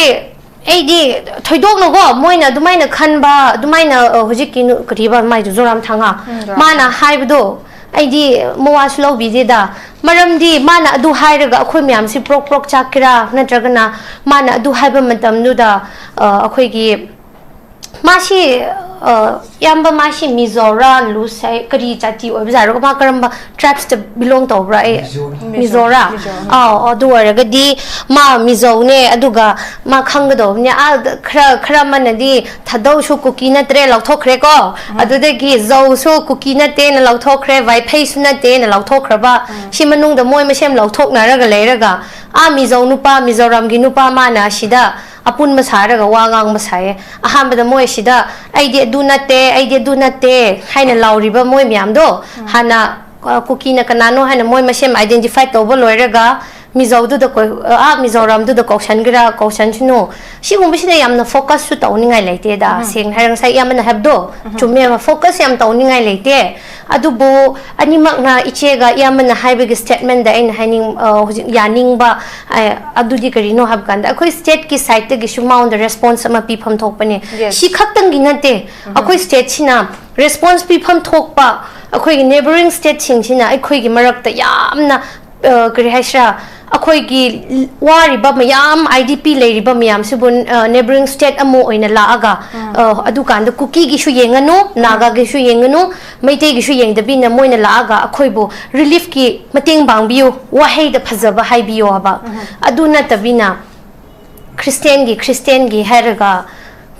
ꯑꯩꯗꯤ ꯊꯣꯏꯗꯣꯛꯅꯀꯣ ꯃꯣꯏꯅ ꯑꯗꯨꯃꯥꯏꯅ ꯈꯟꯕ, ꯑꯗꯨꯃꯥꯏꯅ, ꯑ, ꯍꯧꯖꯤꯛꯀꯤ ꯅꯨ-, ꯀꯔꯤꯕ ꯃꯥꯏꯗꯨ, ꯖꯣꯔꯥꯝ ꯊꯥꯡꯉ ꯎꯝ, ꯖꯣꯔꯥꯝ ꯃꯥꯅ ꯊꯥꯡꯉ꯫ ꯍꯥꯏꯕꯗꯣ ꯑꯩꯗꯤ ꯃꯋꯥꯁꯨ ꯂꯧꯕꯤꯗꯦꯗ꯫ ꯃꯔꯝꯗꯤ ꯃꯥꯅ ꯑꯗꯨ ꯍꯥꯏꯔꯒ ꯑꯩꯈꯣꯏ ꯃꯌꯥꯝꯁꯤ ꯄ꯭ꯔꯣꯛ ꯄ꯭ꯔꯣꯛ ꯆꯥꯛꯀꯦꯔꯥ, ꯅꯠꯇ꯭ꯔꯒꯅ ꯃꯥꯅ ꯑꯗꯨ ꯍꯥꯏꯕ ꯃꯇꯝꯗꯨꯗ, ꯑ, ꯑꯩꯈꯣꯏꯒꯤ ꯃꯥꯁꯤ, ꯑ, ꯏꯌꯥꯝꯕ ꯃꯥꯁꯤ ꯃꯤꯖꯣꯔꯥ, ꯂꯨꯁ ꯍꯥꯏ, ꯀꯔꯤ ꯖꯥꯇꯤ ꯑꯣꯏꯕꯖꯥꯠꯔꯣ? ꯃꯥ ꯀꯔꯝꯕ ꯇ꯭ꯔꯥꯏꯕꯁꯇ ꯕꯤꯂꯣꯡ ꯇꯧꯕ꯭ꯔꯥ? ꯑꯩ ꯃꯤꯖꯣꯅꯤ꯫ ꯃꯤꯖꯣꯔꯥ? ꯃꯤꯖꯣ꯫ ꯑꯥꯎ, ꯑꯗꯨ ꯑꯣꯏꯔꯒꯗꯤ ꯃꯥ ꯃꯤꯖꯣꯅꯦ꯫ ꯑꯗꯨꯒ ꯃꯥ ꯈꯪꯒꯗꯧꯕꯅꯦ꯫ ꯑꯥ, ꯈꯔ, ꯈꯔ ꯑꯃꯅꯗꯤ ꯊꯥꯗꯧꯁꯨ ꯀꯨꯀꯤ ꯅꯠꯇ꯭ꯔꯦ, ꯂꯧꯊꯣꯛꯈ꯭ꯔꯦꯀꯣ꯫ ꯎꯝ꯫ ꯑꯗꯨꯗꯒꯤ ꯖꯧꯁꯨ ꯀꯨꯀꯤ ꯅꯠꯇꯦꯅ ꯂꯧꯊꯣꯛꯈ꯭ꯔꯦ, ꯋꯥꯏꯐꯩꯁꯨ ꯅꯠꯇꯦꯅ ꯂꯧꯊꯣꯛꯈ꯭ꯔꯕ꯫ ꯎꯝ꯫ ꯁꯤ ꯃꯅꯨꯡꯗ ꯃꯣꯏ ꯃꯁꯦꯝ ꯂꯧꯊꯣꯛꯅꯔꯒ ꯂꯩꯔꯒ, ꯑꯥ, ꯃꯤꯖꯧ ꯅꯨꯄꯥ, ꯃꯤꯖꯣꯔꯥꯝꯒꯤ ꯅꯨꯄꯥ ꯃꯥꯅ ꯑꯁꯤꯗ ꯑꯄꯨꯟꯕ ꯁꯥꯔꯒ ꯋꯥ ꯉꯥꯡꯕ ꯁꯥꯏꯌꯦ꯫ ꯑꯍꯥꯟꯕꯗ ꯃꯣꯏ ꯁꯤꯗ "ꯑꯩꯗꯤ ꯑꯗꯨ ꯅꯠꯇꯦ, ꯑꯩꯗꯤ ꯑꯗꯨ ꯅꯠꯇꯦ" ꯍꯥꯏꯅ ꯂꯥꯎꯔꯤꯕ ꯃꯣꯏ ꯃꯌꯥꯝꯗꯣ, ꯎꯝ꯫ ꯍꯥꯟꯅ, ꯑ, ꯀꯨꯀꯤꯅ ꯀꯅꯥꯅꯣ ꯍꯥꯏꯅ ꯃꯣꯏ ꯃꯁꯦꯝ identify ꯇꯧꯕ ꯂꯣꯏꯔꯒ, ꯃꯤꯖꯧꯗꯨꯗ ꯀꯣꯏ-, ꯑ, ꯑꯥ, ꯃꯤꯖꯣꯔꯥꯝꯗꯨꯗ ꯀꯧꯁꯟꯒꯦꯔꯥ ꯀꯧꯁꯟꯁꯅꯨ, ꯁꯤꯒꯨꯝꯕꯁꯤꯗ ꯌꯥꯝꯅ focus ꯁꯨ ꯇꯧꯅꯤꯡꯉꯥꯏ ꯂꯩꯇꯦꯗ꯫ ꯎꯝ꯫ ꯁꯦꯡꯅ ꯍꯥꯏꯔꯒ ꯉꯁꯥꯏ ꯏꯌꯥꯝꯕꯅ ꯍꯥꯏꯕꯗꯣ, ꯎꯝ꯫ ꯆꯨꯝꯃꯦꯕ, focus ꯌꯥꯝ ꯇꯧꯅꯤꯡꯉꯥꯏ ꯂꯩꯇꯦ꯫ ꯑꯗꯨꯕꯨ ꯑꯅꯤꯃꯛꯅ, ꯏꯆꯦꯒ ꯏꯌꯥꯝꯕꯅ ꯍꯥꯏꯕꯒꯤ statement ꯗ ꯑꯩꯅ ꯍꯥꯏꯅꯤꯡ-, ꯑ, ꯍꯧꯖꯤꯛ ꯌꯥꯅꯤꯡꯕ, ꯑ, ꯑꯗꯨꯗꯤ ꯀꯔꯤꯅꯣ ꯍꯥꯏꯕ ꯀꯥꯟꯗ, ꯑꯩꯈꯣꯏ state ꯀꯤ side ꯇꯒꯤꯁꯨ ꯃꯉꯣꯟꯗ response ꯑꯃ ꯄꯤꯐꯝ ꯊꯣꯛꯄꯅꯦ꯫ Yes. ꯁꯤ ꯈꯛꯇꯪꯒꯤ ꯅꯠꯇꯦ, ꯎꯝ꯫ ꯑꯩꯈꯣꯏ state ꯁꯤꯅ response ꯄꯤꯐꯝ ꯊꯣꯛꯄ ꯑꯩꯈꯣꯏꯒꯤ neighbouring state ꯁꯤꯡꯁꯤꯅ ꯑꯩꯈꯣꯏꯒꯤ ꯃꯔꯛꯇ ꯌꯥꯝꯅ, ꯑ, ꯀꯔꯤ ꯍꯥꯏꯁꯤꯔꯥ, ꯑꯩꯈꯣꯏꯒꯤ ꯋꯥꯔꯤꯕ ꯃꯌꯥꯝ, I D P ꯂꯩꯔꯤꯕ ꯃꯌꯥꯝꯁꯤꯕꯨ, ꯑ, neighbouring state ꯑꯃ ꯑꯣꯏꯅ ꯂꯥꯛꯑꯒ, ꯎꯝ꯫ ꯑ, ꯑꯗꯨꯀꯥꯟꯗ ꯀꯨꯀꯤꯒꯤꯁꯨ ꯌꯦꯡꯉꯅꯨ, ꯎꯝ꯫ ꯅꯥꯒꯥꯒꯤꯁꯨ ꯌꯦꯡꯉꯅꯨ, ꯃꯩꯇꯩꯒꯤꯁꯨ ꯌꯦꯡꯗꯕꯤꯅ ꯃꯣꯏꯅ ꯂꯥꯛꯑꯒ ꯑꯩꯈꯣꯏꯕꯨ relief ꯀꯤ ꯃꯇꯦꯡ ꯄꯥꯡꯕꯤꯌꯨ, ꯋꯥꯍꯩꯗ ꯐꯖꯕ ꯍꯥꯏꯕꯤꯌꯣ ꯍꯥꯏꯕ꯫ ꯎꯝ꯫ ꯑꯗꯨ ꯅꯠꯇꯕꯤꯅ ꯈ꯭ꯔꯤꯁꯇꯦꯟꯒꯤ, ꯈ꯭ꯔꯤꯁꯇꯦꯟꯒꯤ ꯍꯥꯏꯔꯒ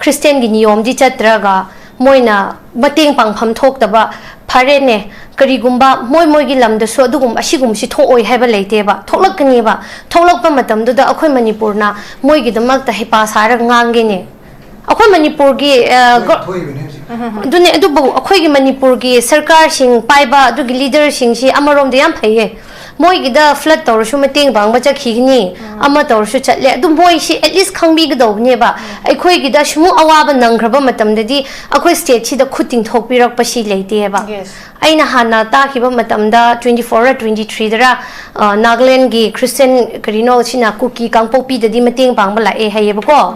ꯈ꯭ꯔꯤꯁꯇꯦꯟꯒꯤ ꯅꯤꯌꯣꯝꯗꯤ ꯆꯠꯇ꯭ꯔꯒ ꯃꯣꯏꯅ ꯃꯇꯦꯡ ꯄꯥꯡꯐꯝ ꯊꯣꯛꯇꯕ, ꯐꯔꯦꯅꯦ, ꯀꯔꯤꯒꯨꯝꯕ ꯃꯣꯏ ꯃꯣꯏꯒꯤ ꯂꯝꯗꯁꯨ ꯑꯗꯨꯒꯨꯝꯕ, ꯑꯁꯤꯒꯨꯝꯕꯁꯤ ꯊꯣꯛꯑꯣꯏ ꯍꯥꯏꯕ ꯂꯩꯇꯦꯕ, ꯊꯣꯛꯂꯛꯀꯅꯤꯕ꯫ ꯊꯣꯛꯂꯛꯄ ꯃꯇꯝꯗꯨꯗ ꯑꯩꯈꯣꯏ ꯃꯅꯤꯄꯨꯔꯅ ꯃꯣꯏꯒꯤꯗꯃꯛꯇ ꯍꯩꯄꯥ ꯁꯥꯔꯒ ꯉꯥꯡꯒꯦꯅꯦ? ꯑꯩꯈꯣꯏ ꯃꯅꯤꯄꯨꯔꯒꯤ ꯑ, ꯒꯣ- ꯊꯣꯛꯏꯕꯅꯦ ꯍꯧꯖꯤꯛ꯫ ꯑꯗꯨꯅꯦ, ꯑꯗꯨꯕꯨ ꯑꯩꯈꯣꯏꯒꯤ ꯃꯅꯤꯄꯨꯔꯒꯤ ꯁꯔꯀꯥꯔꯁꯤꯡ ꯄꯥꯏꯕ ꯑꯗꯨꯒꯤ ꯂꯤꯗꯔꯁꯤꯡꯁꯤ ꯑꯃꯔꯣꯝꯗ ꯌꯥꯝ ꯐꯩꯌꯦ꯫ ꯃꯣꯏꯒꯤꯗ ꯐ꯭ꯂꯠ ꯇꯧꯔꯁꯨ ꯃꯇꯦꯡ ꯄꯥꯡꯕ ꯆꯠꯈꯤꯒꯅꯤ, ꯑꯃ ꯇꯧꯔꯁꯨ ꯆꯠꯂꯦ꯫ ꯑꯗꯨ ꯃꯣꯏꯁꯤ ꯑꯦꯠꯂꯤꯁ ꯈꯪꯕꯤꯒꯗꯧꯕꯅꯦꯕ꯫ ꯑꯩꯈꯣꯏꯒꯤꯗ ꯁꯤꯃꯨꯛ ꯑꯋꯥꯕ ꯅꯪꯈ꯭ꯔꯕ ꯃꯇꯝꯗꯗꯤ ꯑꯩꯈꯣꯏ ꯁ꯭ꯇꯦꯠꯁꯤꯗ ꯈꯨꯠ ꯇꯤꯡꯊꯣꯛꯄꯤꯔꯛꯄꯁꯤ ꯂꯩꯇꯦꯕ꯫ Yes. ꯑꯩꯅ ꯍꯥꯟꯅ ꯇꯥꯈꯤꯕ ꯃꯇꯝꯗ ꯇ꯭ꯋꯦꯟꯇꯤ ꯐꯣꯔꯔ ꯇ꯭ꯋꯦꯟꯇꯤ ꯊ꯭ꯔꯤꯗꯔ ꯅꯥꯒꯥꯂꯦꯟꯒꯤ ꯈ꯭ꯔꯤꯁꯇꯤꯌꯟ ꯀꯔꯤꯅꯣ ꯁꯤꯅ ꯀꯨꯀꯤ ꯀꯥꯡꯄꯣꯛꯄꯤꯗꯗꯤ ꯃꯇꯦꯡ ꯄꯥꯡꯕ ꯂꯥꯛꯑꯦ ꯍꯥꯏꯌꯦꯕꯀꯣ꯫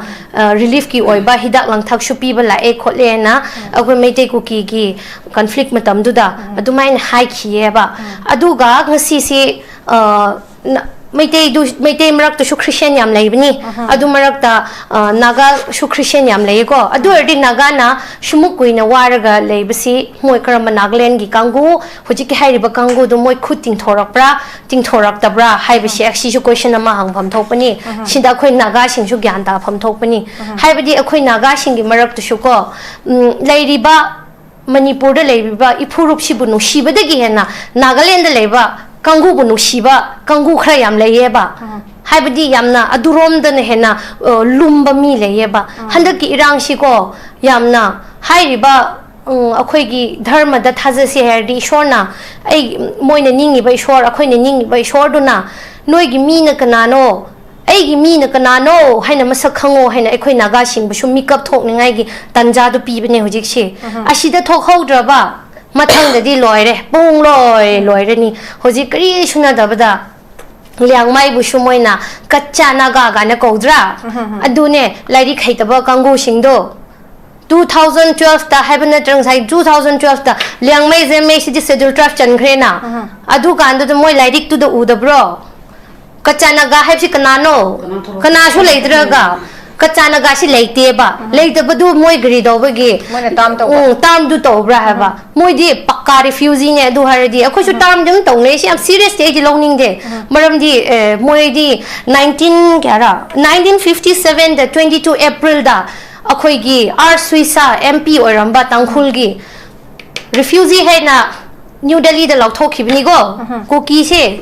ꯔꯤꯂꯤꯐꯀꯤ ꯑꯣꯏꯕ ꯍꯤꯗꯥꯛ ꯂꯥꯡꯊꯛꯁꯨ ꯄꯤꯕ ꯂꯥꯛꯑꯦ ꯈꯣꯠꯂꯦꯅ ꯑꯩꯈꯣꯏ ꯃꯩꯇꯩ ꯀꯨꯀꯤꯒꯤ ꯀꯟꯐ꯭ꯂꯤꯛ ꯃꯇꯝꯗꯨꯗ ꯑꯗꯨꯃꯥꯏꯅ ꯍꯥꯏꯈꯤꯌꯦꯕ꯫ ꯑꯗꯨꯒ ꯉꯁꯤꯁꯤ ꯑ, ꯅ- ꯃꯩꯇꯩꯗꯨ, ꯃꯩꯇꯩ ꯃꯔꯛꯇꯁꯨ ꯈ꯭ꯔꯤꯁꯇꯤꯌꯟ ꯌꯥꯝ ꯂꯩꯕꯅꯤ꯫ ꯑꯗꯨ ꯃꯔꯛꯇ ꯑ, ꯅꯥꯒꯥꯁꯨ ꯈ꯭ꯔꯤꯁꯇꯤꯌꯟ ꯌꯥꯝ ꯂꯩꯌꯦꯀꯣ꯫ ꯑꯗꯨ ꯑꯣꯏꯔꯗꯤ ꯅꯥꯒꯥꯅ ꯁꯤꯃꯨꯛ ꯀꯨꯏꯅ ꯋꯥꯔꯒ ꯂꯩꯕꯁꯤ ꯃꯣꯏ ꯀꯔꯝꯕ ꯅꯥꯒꯥꯂꯦꯟꯒꯤ ꯀꯥꯡꯕꯨ, ꯍꯧꯖꯤꯛꯀꯤ ꯍꯥꯏꯔꯤꯕ ꯀꯥꯡꯕꯨꯗꯨ ꯃꯣꯏ ꯈꯨꯠ ꯇꯤꯡꯊꯣꯔꯛꯄ꯭ꯔꯥ, ꯇꯤꯡꯊꯣꯔꯛꯇꯕ꯭ꯔꯥ ꯍꯥꯏꯕꯁꯤ ꯑꯁꯤꯁꯨ ꯀꯣꯏꯁꯟ ꯑꯃ ꯍꯪꯐꯝ ꯊꯣꯛꯄꯅꯤ꯫ ꯁꯤꯗ ꯑꯩꯈꯣꯏ ꯅꯥꯒꯥꯁꯤꯡꯁꯨ ꯒ꯭ꯌꯥꯟ ꯇꯥꯐꯝ ꯊꯣꯛꯄꯅꯤ꯫ ꯍꯥꯏꯕꯗꯤ ꯑꯩꯈꯣꯏ ꯅꯥꯒꯥꯁꯤꯡꯒꯤ ꯃꯔꯛꯇꯁꯨ ꯀꯣ, ꯎꯝ, ꯂꯩꯔꯤꯕ ꯃꯅꯤꯄꯨꯔꯗ ꯂꯩꯔꯤꯕ ꯏꯐꯨꯔꯨꯞꯁꯤꯕꯨ ꯅꯨꯡꯁꯤꯕꯗꯒꯤ ꯍꯦꯟꯅ ꯅꯥꯒꯥꯂꯦꯟꯗ ꯂꯩꯕ ꯀꯥꯡꯕꯨꯕꯨ ꯅꯨꯡꯁꯤꯕ ꯀꯥꯡꯕꯨ ꯈꯔ ꯌꯥꯝ ꯂꯩꯌꯦꯕ꯫ ꯍꯥꯏꯕꯗꯤ ꯌꯥꯝꯅ ꯑꯗꯨꯔꯣꯝꯗꯅ ꯍꯦꯟꯅ ꯑ, ꯂꯨꯝꯕ ꯃꯤ ꯂꯩꯌꯦꯕ꯫ ꯍꯟꯗꯛꯀꯤ ꯏꯔꯥꯡꯁꯤꯀꯣ, ꯌꯥꯝꯅ ꯍꯥꯏꯔꯤꯕ, ꯎꯝ, ꯑꯩꯈꯣꯏꯒꯤ ꯙꯔꯃꯗ ꯊꯥꯖꯁꯦ ꯍꯥꯏꯔꯗꯤ ꯏꯁꯣꯔꯅ, ꯑꯩ, ꯃꯣꯏꯅ ꯅꯤꯡꯉꯤꯕ ꯏꯁꯣꯔ, ꯑꯩꯈꯣꯏꯅ ꯅꯤꯡꯉꯤꯕ ꯏꯁꯣꯔꯗꯨꯅ ꯅꯣꯏꯒꯤ ꯃꯤꯅ ꯀꯅꯥꯅꯣ, ꯑꯩꯒꯤ ꯃꯤꯅ ꯀꯅꯥꯅꯣ ꯍꯥꯏꯅ ꯃꯁꯛ ꯈꯪꯉꯣ ꯍꯥꯏꯅ ꯑꯩꯈꯣꯏ ꯅꯥꯒꯥꯁꯤꯡꯕꯨꯁꯨ ꯃꯤꯀꯞ ꯊꯣꯛꯅꯤꯡꯉꯥꯏꯒꯤ ꯇꯟꯖꯥꯗꯨ ꯄꯤꯕꯅꯦ ꯍꯧꯖꯤꯛꯁꯦ꯫ ꯑꯁꯤꯗ ꯊꯣꯛꯍꯧꯗ꯭ꯔꯕ ꯃꯊꯪꯗꯗꯤ ꯂꯣꯏꯔꯦ, ꯄꯨꯡ ꯂꯣꯏ ꯂꯣꯏꯔꯅꯤ꯫ ꯍꯧꯖꯤꯛ ꯀꯔꯤꯁꯨ ꯅꯠꯇꯕꯗ ꯂꯤꯌꯥꯡꯃꯩꯕꯨꯁꯨ ꯃꯣꯏꯅ ꯀꯠꯆꯥ ꯅꯥꯒꯥ ꯀꯥꯏꯅ ꯀꯧꯗ꯭ꯔꯥ? ꯑꯗꯨꯅꯦ ꯂꯥꯏꯔꯤꯛ ꯍꯩꯇꯕ ꯀꯥꯡꯕꯨꯁꯤꯡꯗꯣ꯫ ꯇꯨ ꯊꯥꯎꯖꯟ ꯇꯨꯋꯦꯜꯐꯇ ꯍꯥꯏꯕ ꯅꯠꯇ꯭ꯔ ꯉꯁꯥꯏ? ꯇꯨ ꯊꯥꯎꯖꯟ ꯇꯨꯋꯦꯜꯐꯇ ꯂꯤꯌꯥꯡꯃꯩ ꯖꯦꯃꯩ ꯁꯤꯗꯤ ꯁꯦꯗꯨꯜ ꯇ꯭ꯔꯥꯏꯕ ꯆꯟꯈ꯭ꯔꯦꯅ꯫ ꯑꯗꯨꯀꯥꯟꯗꯨꯗ ꯃꯣꯏ ꯂꯥꯏꯔꯤꯛꯇꯨꯗ ꯎꯗꯕ꯭ꯔꯣ? ꯀꯆꯥ ꯅꯥꯒꯥ ꯍꯥꯏꯕꯁꯤ ꯀꯅꯥꯅꯣ? ꯀꯅꯥꯁꯨ ꯂꯩꯇ꯭ꯔꯒ ꯀꯆꯥ ꯅꯥꯒꯥꯁꯤ ꯂꯩꯇꯦꯕ꯫ ꯂꯩꯇꯕꯗꯨ ꯃꯣꯏ ꯀꯔꯤ ꯇꯧꯕꯒꯤ? ꯃꯣꯏꯅ ꯇꯥꯝ ꯇꯧꯕ꯫ ꯎꯝ, ꯇꯥꯝꯗꯨ ꯇꯧꯕ꯭ꯔꯥ ꯍꯥꯏꯕ? ꯃꯣꯏꯗꯤ ꯄꯛꯀꯥ ꯔꯤꯐ꯭ꯌꯨꯖꯤꯅꯦ ꯑꯗꯨ ꯍꯥꯏꯔꯗꯤ꯫ ꯑꯩꯈꯣꯏꯁꯨ ꯇꯥꯝꯗꯤ ꯑꯗꯨꯝ ꯇꯧꯅꯩ꯫ ꯁꯤ ꯌꯥꯝ ꯁꯤꯔꯤꯌꯁꯇꯤ ꯑꯩꯗꯤ ꯂꯧꯅꯤꯡꯗꯦ꯫ ꯃꯔꯝꯗꯤ ꯑꯦ, ꯃꯣꯏꯗꯤ ꯅꯥꯏꯟꯇꯤꯟ ꯀꯌꯥꯔꯥ, ꯅꯥꯏꯟꯇꯤꯟ ꯐꯤꯐꯇꯤ ꯁꯚꯦꯟꯗ ꯇ꯭ꯋꯦꯟꯇꯤ ꯇꯨ ꯑꯦꯄ꯭ꯔꯤꯜꯗ ꯑꯩꯈꯣꯏꯒꯤ ꯑꯥꯔ ꯁꯨꯏꯁꯥ ꯑꯦꯝ ꯄꯤ ꯑꯣꯏꯔꯝꯕ ꯇꯥꯡꯈꯨꯜꯒꯤ ꯔꯤꯐ꯭ꯌꯨꯖꯤ ꯍꯥꯏꯅ ꯅ꯭ꯌꯨ ꯗꯦꯜꯂꯤꯗ ꯂꯥꯎꯊꯣꯛꯈꯤꯕꯅꯤꯀꯣ, ꯀꯨꯀꯤꯁꯦ꯫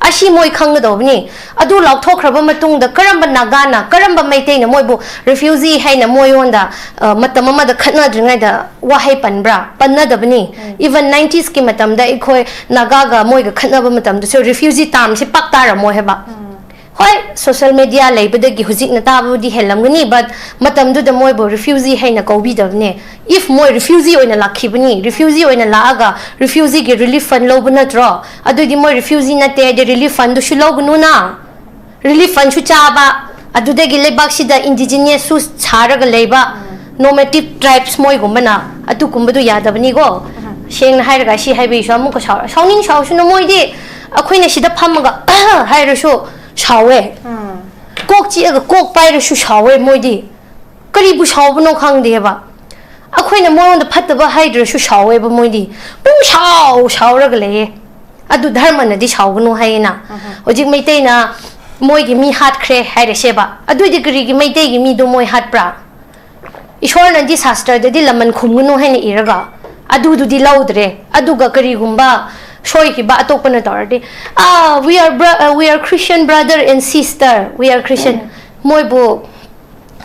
ꯑꯁꯤ ꯃꯣꯏ ꯈꯪꯒꯗꯧꯕꯅꯤ꯫ ꯑꯗꯨ ꯂꯥꯎꯊꯣꯛꯈ꯭ꯔꯕ ꯃꯇꯨꯡꯗ ꯀꯔꯝꯕ ꯅꯥꯒꯥꯅ, ꯀꯔꯝꯕ ꯃꯩꯇꯩꯅ ꯃꯣꯏꯕꯨ ꯔꯤꯐ꯭ꯌꯨꯖꯤ ꯍꯥꯏꯅ ꯃꯣꯏꯉꯣꯟꯗ, ꯑ, ꯃꯇꯝ ꯑꯃꯗ ꯈꯠꯅꯗ꯭ꯔꯤꯉꯩꯗ ꯋꯥꯍꯩ ꯄꯟꯕ꯭ꯔꯥ? ꯄꯟꯅꯗꯕꯅꯤ꯫ ꯏꯚꯟ ꯅꯥꯏꯟꯇꯤꯁꯀꯤ ꯃꯇꯝꯗ ꯑꯩꯈꯣꯏ ꯅꯥꯒꯥꯒ ꯃꯣꯏꯒ ꯈꯠꯅꯕ ꯃꯇꯝꯗꯁꯨ ꯔꯤꯐ꯭ꯌꯨꯖꯤ ꯇꯥꯝꯁꯤ ꯄꯥꯛ ꯇꯥꯔꯝꯃꯣꯏ ꯍꯥꯏꯕ꯫ ꯍꯣꯏ, ꯁꯣꯁꯤꯌꯦꯜ ꯃꯦꯗꯤꯌꯥ ꯂꯩꯕꯗꯒꯤ ꯍꯧꯖꯤꯛꯅ ꯇꯥꯕꯕꯨꯗꯤ ꯍꯦꯜꯂꯝꯒꯅꯤ, but ꯃꯇꯝꯗꯨꯗ ꯃꯣꯏꯕꯨ ꯔꯤꯐ꯭ꯌꯨꯖꯤ ꯍꯥꯏꯅ ꯀꯧꯕꯤꯗꯕꯅꯦ꯫ If ꯃꯣꯏ ꯔꯤꯐ꯭ꯌꯨꯖꯤ ꯑꯣꯏꯅ ꯂꯥꯛꯈꯤꯕꯅꯤ, ꯔꯤꯐ꯭ꯌꯨꯖꯤ ꯑꯣꯏꯅ ꯂꯥꯛꯑꯒ ꯔꯤꯐ꯭ꯌꯨꯖꯤꯒꯤ ꯔꯤꯂꯤꯐ ꯐꯟ ꯂꯧꯕ ꯅꯠꯇ꯭ꯔꯣ? ꯑꯗꯨꯗꯤ ꯃꯣꯏ ꯔꯤꯐ꯭ꯌꯨꯖꯤ ꯅꯠꯇꯦ ꯍꯥꯏꯗꯤ ꯔꯤꯂꯤꯐ ꯐꯟꯗꯨꯁꯨ ꯂꯧꯒꯅꯨꯅ꯫ ꯔꯤꯂꯤꯐ ꯐꯟꯁꯨ ꯆꯥꯕ, ꯑꯗꯨꯗꯒꯤ ꯂꯩꯕꯥꯛꯁꯤꯗ ꯏꯟꯗꯤꯖꯤꯅꯁꯁꯨ ꯁꯥꯔꯒ ꯂꯩꯕ, ꯅꯣꯃꯦꯇꯤꯛ ꯇ꯭ꯔꯥꯏꯕꯁ ꯃꯣꯏꯒꯨꯝꯕꯅ꯫ ꯑꯗꯨꯒꯨꯝꯕꯗꯨ ꯌꯥꯗꯕꯅꯤꯀꯣ꯫ ꯁꯦꯡꯅ ꯍꯥꯏꯔꯒ ꯁꯤ ꯍꯥꯏꯕꯤꯁꯨ ꯑꯃꯨꯛꯀ ꯁꯥꯎ-, ꯁꯥꯎꯅꯤꯡ ꯁꯥꯎꯁꯅꯨ, ꯃꯣꯏꯗꯤ ꯑꯩꯈꯣꯏꯅ ꯁꯤꯗ ꯐꯝꯃꯒ ꯍꯥꯏꯔꯁꯨ ꯁꯥꯎꯋꯦ꯫ ꯀꯣꯛ ꯆꯤꯛꯑꯒ ꯀꯣꯛ ꯄꯥꯏꯔꯁꯨ ꯁꯥꯎꯋꯦ ꯃꯣꯏꯗꯤ꯫ ꯀꯔꯤꯕꯨ ꯁꯥꯎꯕꯅꯣ ꯈꯪꯗꯦꯕ꯫ ꯑꯩꯈꯣꯏꯅ ꯃꯉꯣꯟꯗ ꯐꯠꯇꯕ ꯍꯥꯏꯗ꯭ꯔꯁꯨ ꯁꯥꯎꯋꯦꯕ ꯃꯣꯏꯗꯤ꯫ ꯄꯨꯡ ꯁꯥꯎ ꯁꯥꯎꯔꯒ ꯂꯩꯌꯦ꯫ ꯑꯗꯨ ꯙꯔꯃꯅꯗꯤ ꯁꯥꯎꯒꯅꯨ ꯍꯥꯏꯌꯦꯅ꯫ ꯍꯧꯖꯤꯛ ꯃꯩꯇꯩꯅ ꯃꯣꯏꯒꯤ ꯃꯤ ꯍꯥꯠꯈ꯭ꯔꯦ ꯍꯥꯏꯔꯁꯦꯕ꯫ ꯑꯗꯨꯏꯗꯤ ꯀꯔꯤꯒꯤ ꯃꯩꯇꯩꯒꯤ ꯃꯤꯗꯣ ꯃꯣꯏ ꯍꯥꯠꯄ꯭ꯔꯥ? ꯏꯁꯣꯔꯅꯗꯤ ꯁꯥꯁꯇ꯭ꯔꯗꯗꯤ ꯂꯃꯟ ꯈꯨꯝꯒꯅꯨ ꯍꯥꯏꯅ ꯏꯔꯒ ꯑꯗꯨꯗꯨꯗꯤ ꯂꯧꯗ꯭ꯔꯦ꯫ ꯑꯗꯨꯒ ꯀꯔꯤꯒꯨꯝꯕ ꯁꯣꯏꯈꯤꯕ ꯑꯇꯣꯞꯄꯅ ꯇꯧꯔꯗꯤ, "Ah, we are bro-, uh, we are Christian brother and sister, we are Christian." ꯃꯣꯏꯕꯨ